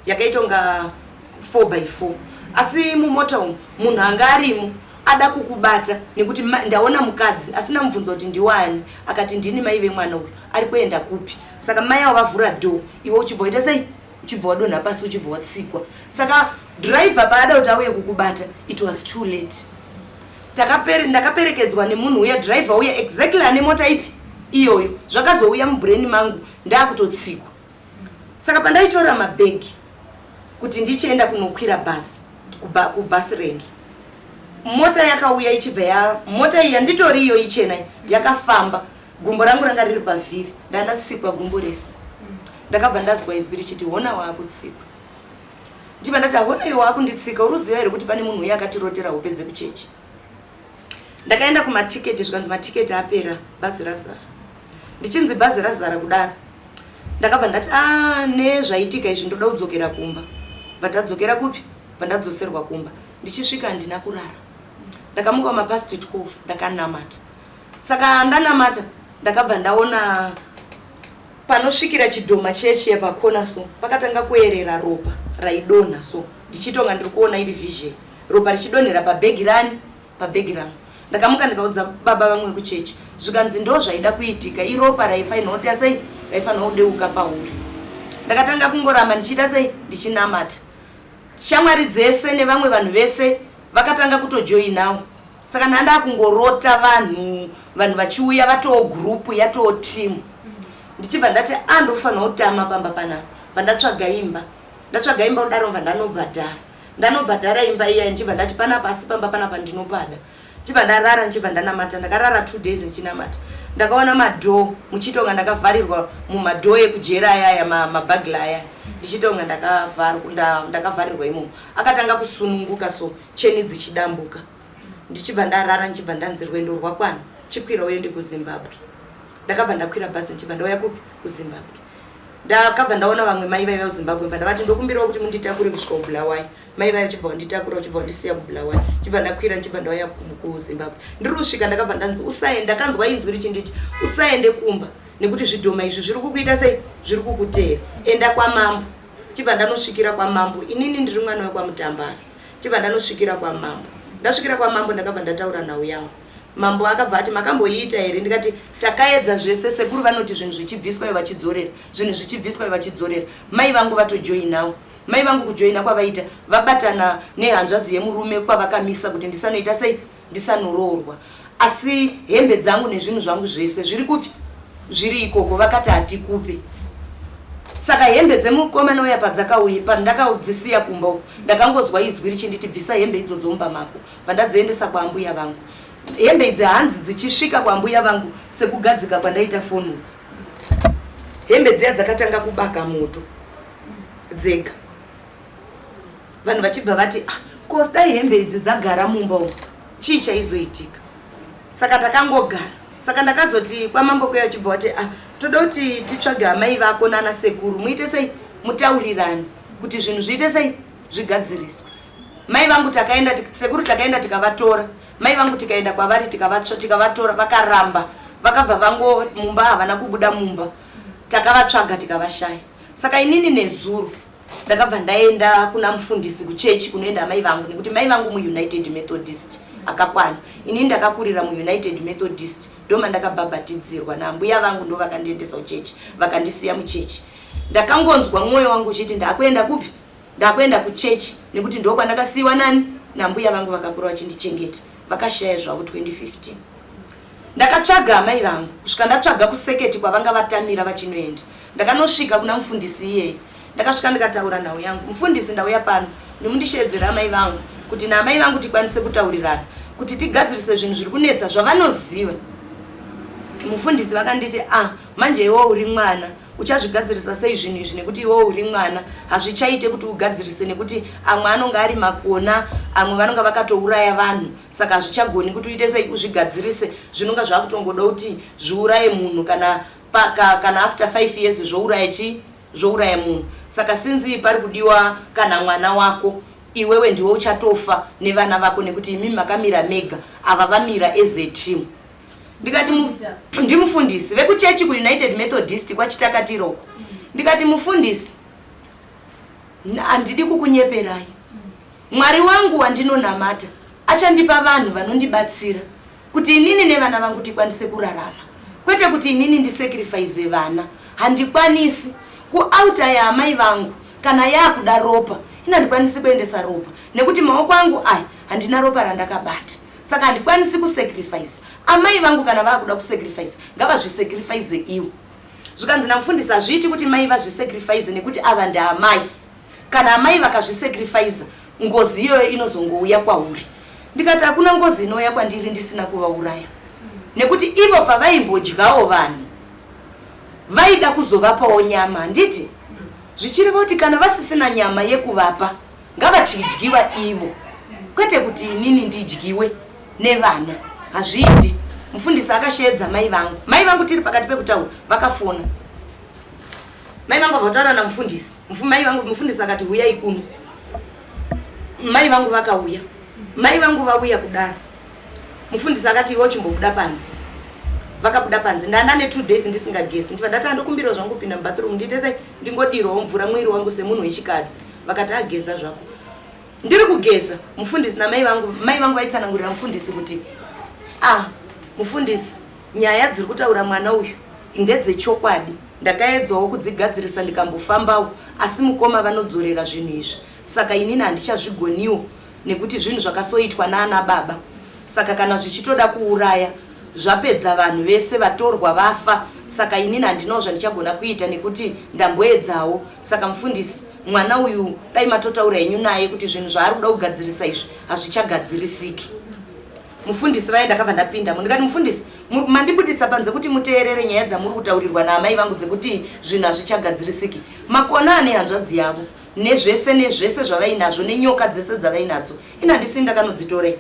yakaita kunga 4 by 4 asi mumota umu munhu anga arimo ada kukubata nekuti ndaona mukadzi asina mubvunza kuti ndiwani akati ndini mai vemwana uyu ari kuenda kupi saka mai avo vavhura door iwe uchibva waita sei uchibva wadonha pasi uchibva watsikwa saka driver paada kuti auye kukubata it was too late. Ndakaperekedzwa nemunhu uya driver uya exactly ane mota ipi iyoyo zvakazouya mubrain mangu ndakutotsikwa. Saka pandaitora mabhegi kuti ndichienda kunokwira bus kubus rank mota yakauya ichibva ya mota iya nditori iyo ichena yakafamba gumbo rangu ranga riri pavhiri ndandatsikwa gumbo rese. Ndakabva ndazwa izwi richiti hona waakutsikwa. Ndibva ndati hona iwe waakunditsika uri kuziva here kuti pane munhu uye akatirotera hope dzekuchechi. Ndakaenda kumatiketi zvikanzi matiketi apera bhazi razara. Ndichinzi bhazi razara kudaro ndakabva ndati ah nezvaitika izvi ndoda kudzokera kumba. Bva tadzokera kupi? Bva ndadzoserwa kumba. Ndichisvika handina kurara. Ndakamuka mapast 12 ndakanamata. Saka ndanamata ndakabva ndaona panosvikira chidhoma chiya chiya pakona so pakatanga kuerera ropa raidonha so ndichitonga ndiri kuona iri vision ropa richidonhera pabhegi rani pabhegi rangu. Ndakamuka ndikaudza baba vamwe vekuchechi zvikanzi ndo zvaida kuitika iropa raifanirwa kuita sei raifanirwa kudeuka pauri. Ndakatanga kungoramba ndichiita sei ndichinamata. Shamwari dzese nevamwe vanhu vese vakatanga kutojoinawo saka ndandakungorota vanhu vanhu vachiuya vatoo group yatoo team ndichibva ndati a ndofanirwa kutama pamba panapa bva ndatsvaga imba ndatsvaga imba kudaro bva ndanobhadhara ndanobhadhara imba iya ndichibva ndati panapa asi pamba panapa ndinopada ndichibva ndarara ndichibva ndanamata ndakarara 2 days ndichinamata ndakaona madhoo muchitonga ndakavharirwa mumadhoo ekujera aya aya mabhagla aya ndichitonga ndakavharirwa imomo akatanga kusununguka so cheni dzichidambuka ndichibva ndarara ndichibva ndanzi rwendo rwakwana chikwira uende kuZimbabwe. Ndakabva ndakwira bhazi ndichibva ndauya kupi? KuZimbabwe. Ndakabva ndaona vamwe mai vaiva kuZimbabwe, bva ndavati ndokumbirawo kuti munditakure kusvika kuBulawayo. Mai vaiva vachibva vanditakura vachibva vandisiya kuBulawayo. Ndichibva ndakwira ndichibva ndauya kuZimbabwe. Ndiri kusvika ndakabva ndanzi usaende, ndakanzwa inzwi richinditi usaende kumba nekuti zvidhoma izvi zviri kukuita sei? Zviri kukuteera. Enda kwamambo. Chibva ndanosvikira kwamambo. Inini ndiri mwana wekwaMutambara. Chibva ndanosvikira kwamambo. Ndasvikira kwamambo ndakabva ndataura nhau yangu. Mambo akabva ati makamboiita here? Ndikati takaedza zvese, sekuru vanoti zvinhu zvichibviswa ivo vachidzorera, zvinhu zvichibviswa ivo vachidzorera. Mai vangu vatojoinawo. Mai vangu kujoina kwavaita vabatana nehanzvadzi yemurume kwavakamisa kuti ndisanoita sei? Ndisanoroorwa. Asi hembe dzangu nezvinhu zvangu zvese zviri kupi? Zviri ikoko. Vakati hatikupe. Saka hembe dzemukomana uya padzakauya, pandakadzisiya kumba uko, ndakangozwa izwi richinditi bvisa hembe idzodzo mumba mako. Bva ndadziendesa kwaambuya vangu. Hembe idzi hanzi dzichisvika kwaambuya vangu sekugadzika kwandaita foni uku. Hembe dziya dzakatanga kubaka moto dzega. Vanhu vachibva vati ah, ko dai hembe idzi dzagara mumba umu chii chaizoitika? Saka takangogara. Saka ndakazoti kwamambo kuya vachibva vati ah, toda kuti titsvage amai vako nana sekuru muite sei mutaurirane kuti zvinhu zviite sei zvigadziriswe. Mai vangu takaenda, sekuru takaenda tikavatora. Mai vangu tikaenda kwavari tikavatora vakaramba. Vakabva vango mumba havana kubuda mumba. Takavatsvaga tikavashaya. Saka inini nezuro ndakabva ndaenda kuna mufundisi kuchechi kunoenda amai vangu nekuti mai vangu muUnited Methodist akakwana. Inini ndakakurira muUnited Methodist ndomandakabhabhatidzirwa naambuya vangu ndovakandiendesa kuchechi vakandisiya muchechi. Ndakangonzwa mwoyo wangu uchiti ndakuenda kupi? Ndakuenda kuchechi nekuti ndokwandakasiiwa nani? Nambuya vangu vakakura vachindichengeta vakashaya zvavo 2015. Ndakatsvaga amai vangu kusvika ndatsvaga kuseketi kwavanga vatamira vachinoenda. Ndakanosvika kuna mufundisi iyeye. Ndakasvika ndikataura nhau yangu. Mufundisi ndauya pano ndimundisheedzera amai vangu kuti naamai vangu tikwanise kutaurirana kuti tigadzirise zvinhu zviri kunetsa zvavanoziva. Mufundisi vakanditi ah manje iwe uri mwana uchazvigadzirisa sei zvinhu izvi nekuti iwewe uri mwana hazvichaite kuti ugadzirise nekuti amwe anonga ari makona amwe vanonga vakatouraya vanhu saka hazvichagoni kuti uite sei uzvigadzirise zvinonga zvakutongoda kuti zviuraye munhu kana pa, kana after 5 years zvouraya chi zvouraya munhu saka sinzi pari kudiwa kana mwana wako iwewe ndiwe uchatofa nevana vako nekuti imimi makamira mega ava vamira as a team. Ndikati ndimufundisi vekuchechi kuUnited Methodist kwaChitakatiro uko. Ndikati mufundisi handidi kukunyeperai. Mwari wangu wandinonamata achandipa vanhu vanondibatsira kuti inini nevana vangu tikwanise kurarama. Kwete kuti inini ndisacrifice vana. Handikwanisi. Kualtar yaamai vangu kana yakuda ropa ini handikwanisi kuendesa ropa nekuti maoko angu aya handina ropa randakabata. Saka handikwanisi kusacrifice. Amai vangu kana vakuda kusacrifice ngavazvisacrifice ivo. Zvikanzi namufundisi hazviiti kuti mai vazvisacrifice nekuti ava ndaamai. Kana amai vakazvisacrifice ngozi iyoyo inozongouya kwauri. Ndikati hakuna ngozi inouya kwandiri ndisina kuvauraya. Nekuti ivo pavaimbodyawo vanhu vaida kuzovapawo nyama handiti? Zvichireva kuti kana vasisina nyama yekuvapa ngavachidyiwa ivo kwete kuti inini ndidyiwe nevana hazviiti. Mufundisi akasheedza mai vangu. Mai vangu tiri pakati pekutaura vakafona. Mai vangu vataura namufundisi. Mai vangu mufundisi akati huyai kuno. Mai vangu vakauya. Mai vangu vauya kudaro. Mufundisi akati iwe uchimbobuda panze. Vakabuda panze. Ndanga ne 2 days ndisingagezi. Ndibva ndati andokumbirawo zvangu kupinda mubathroom ndiite sei ndingodirawo mvura mwiri wangu semunhu wechikadzi. Vakati ageza zvako. Ndiri kugeza mufundisi namai vangu. Mai vangu vaitsanangurira mufundisi kuti ah mufundisi nyaya dziri kutaura mwana uyu ndedzechokwadi. Ndakaedzawo kudzigadzirisa ndikambofambawo asi mukoma vanodzorera zvinhu izvi saka inini handichazvigoniwo nekuti zvinhu zvakasoitwa naana baba saka kana zvichitoda kuuraya zvapedza vanhu vese vatorwa vafa saka inini handinawo zvandichagona kuita nekuti ndamboedzawo saka mufundisi mwana uyu dai matotaura henyu naye kuti zvinhu zvaari kuda kugadzirisa izvi hazvichagadzirisiki. Mufundisi vaye ndakabva ndapindamo ndikati mufundisi mandibuditsa panze kuti muteerere nyaya dzamuri kutaurirwa naamai vangu dzekuti zvinhu hazvichagadzirisiki. Makona ane hanzvadzi yavo nezvese nezvese zvavainazvo nenyoka dzese dzavainadzo ini handisini ndakanodzitorei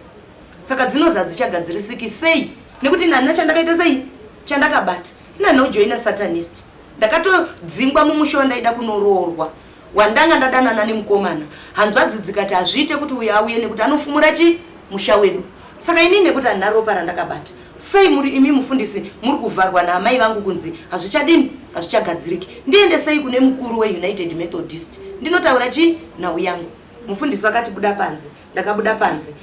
saka dzinozi hadzichagadzirisiki sei nekuti ini handina chandakaita sei chandakabata. Ini handina kujoina satanist. Ndakatodzingwa mumusha wandaida kunoroorwa wandanga ndadanana nemukomana. Hanzvadzi dzikati hazviite kuti uyo auye nekuti anofumura chi musha wedu. Saka inini nekuti handina ropa randakabata sei muri imi mufundisi muri kuvharwa naamai vangu kunzi hazvichadini hazvichagadziriki. Ndiendesei kune mukuru weUnited Methodist ndinotaura chi nhau yangu. Mufundisi vakati buda panze. Ndakabuda panze.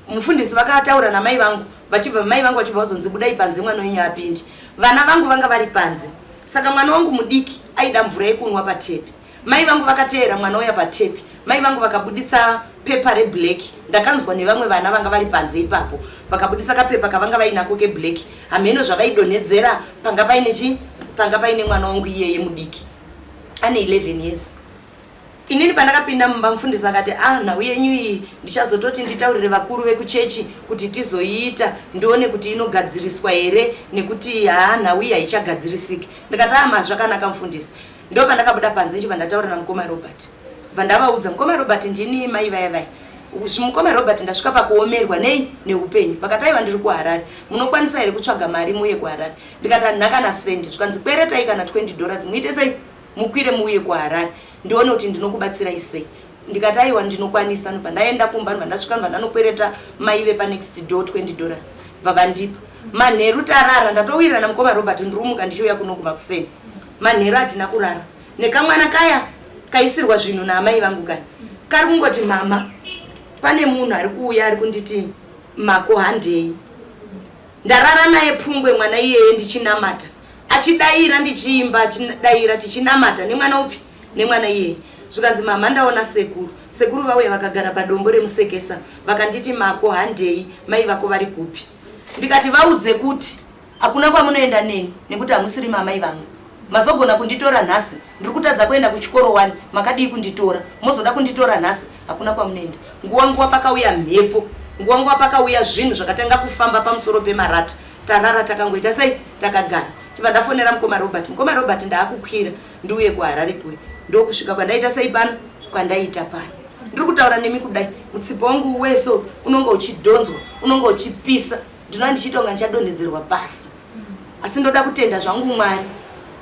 Mufundisi vakataura namai vangu vachibva mai vangu vachibva vazonzi budai panze mwana wenyu apinde. Vana vangu vanga vari panze. Saka mwana wangu mudiki aida mvura yekunwa patepi. Mai vangu vakateera mwana uya patepi. Mai vangu vakabuditsa pepa reblack. Ndakanzwa nevamwe vana vanga vari panze ipapo. Vakabudisa kapepa kavanga vainako keblack. Hamheno zvavaidonhedzera panga paine chi panga paine mwana wangu iyeye mudiki. Ane 11 years. Inini pandakapinda mumba mufundisi akati ah nhau yenyu iyi ndichazototi nditaurire vakuru vekuchechi kuti tizoiita ndione kuti inogadziriswa here nekuti haa nhau iyi haichagadzirisiki. Ndikati ah ma zvakanaka mufundisi. Ndopandakabuda panze ndichibva ndataura namukoma Robert. Bva ndavaudza mukoma Robert ndini mai vaya vaya. Mukoma Robert ndasvika pakuomerwa nei neupenyu. Vakati aiwa ndiri kuHarare. Munokwanisa here kutsvaga mari muuye kuHarare? Ndikati handina kana sendi. Zvikanzi kweretai kana 20 dollars muite sei? Mukwire muuye kuHarare ndione kuti ndinokubatsirai sei. Ndikati aiwa ndinokwanisa. Ndobva ndaenda kumba ndobva ndasvika ndobva ndanokwereta mai vepanext door 20 dollars. Bva vandipa. Manheru tarara ndatowirirana mukoma Robert ndirimuka ndichiuya kuno kumakuseni. Manheru hatina kurara. Nekamwana kaya kaisirwa zvinhu naamai vangu kaya. Kari kungoti mama pane munhu ari kuuya ari kunditi Mako handei. Ndarara naye pungwe mwana iyeye ndichinamata. Achidaira ndichiimba achidaira tichinamata nemwana upi nemwana iyeye. Zvikanzi mama ndaona sekuru. Sekuru vauya vakagara padombo remusekesa vakanditi Mako handei mai vako vari kupi. Ndikati vaudze kuti Hakuna kwamunoenda neni nekuti hamusiri mamai vangu. Mazogona kunditora nhasi ndiri kutadza kuenda kuchikoro wani makadii kunditora mozoda kunditora nhasi hakuna kwamunoenda. Nguva nguva pakauya mhepo nguva nguva pakauya zvinhu zvakatanga kufamba pamusoro pemarata tarara takangoita sei takagara ndibva ndafonera mukoma Robert mukoma Robert ndaakukwira ndiuye kuHarare kuya ndokusvika kwandaita sei pano kwandaita pano ndiri kutaura nemi kudai mutsipa wangu weso unonga uchidhonzwa unonga uchipisa Ndinoona ndichiita kunga ndichadonhedzerwa pasi asi ndoda kutenda zvangu Mwari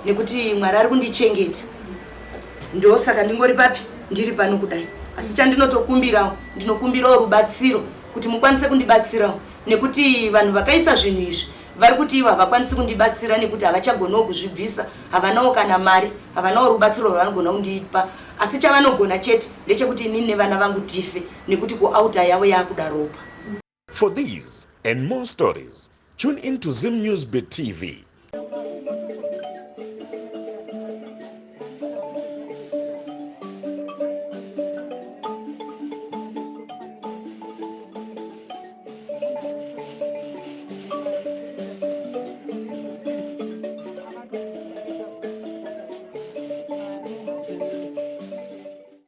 nekuti Mwari ari kundichengeta ndosaka ndingori papi ndiri pano kudai asi chandinotokumbirawo ndinokumbirawo rubatsiro kuti mukwanise kundibatsirawo nekuti vanhu vakaisa zvinhu izvi vari kuti ivo havakwanisi kundibatsira nekuti havachagonawo kuzvibvisa havanawo kana mari havanawo rubatsiro rwavanogona kundipa asi chavanogona chete ndechekuti inini nevana vangu tife nekuti kuauta yavo yakuda ropa For these and more stories, tune in to Zim News Bit TV.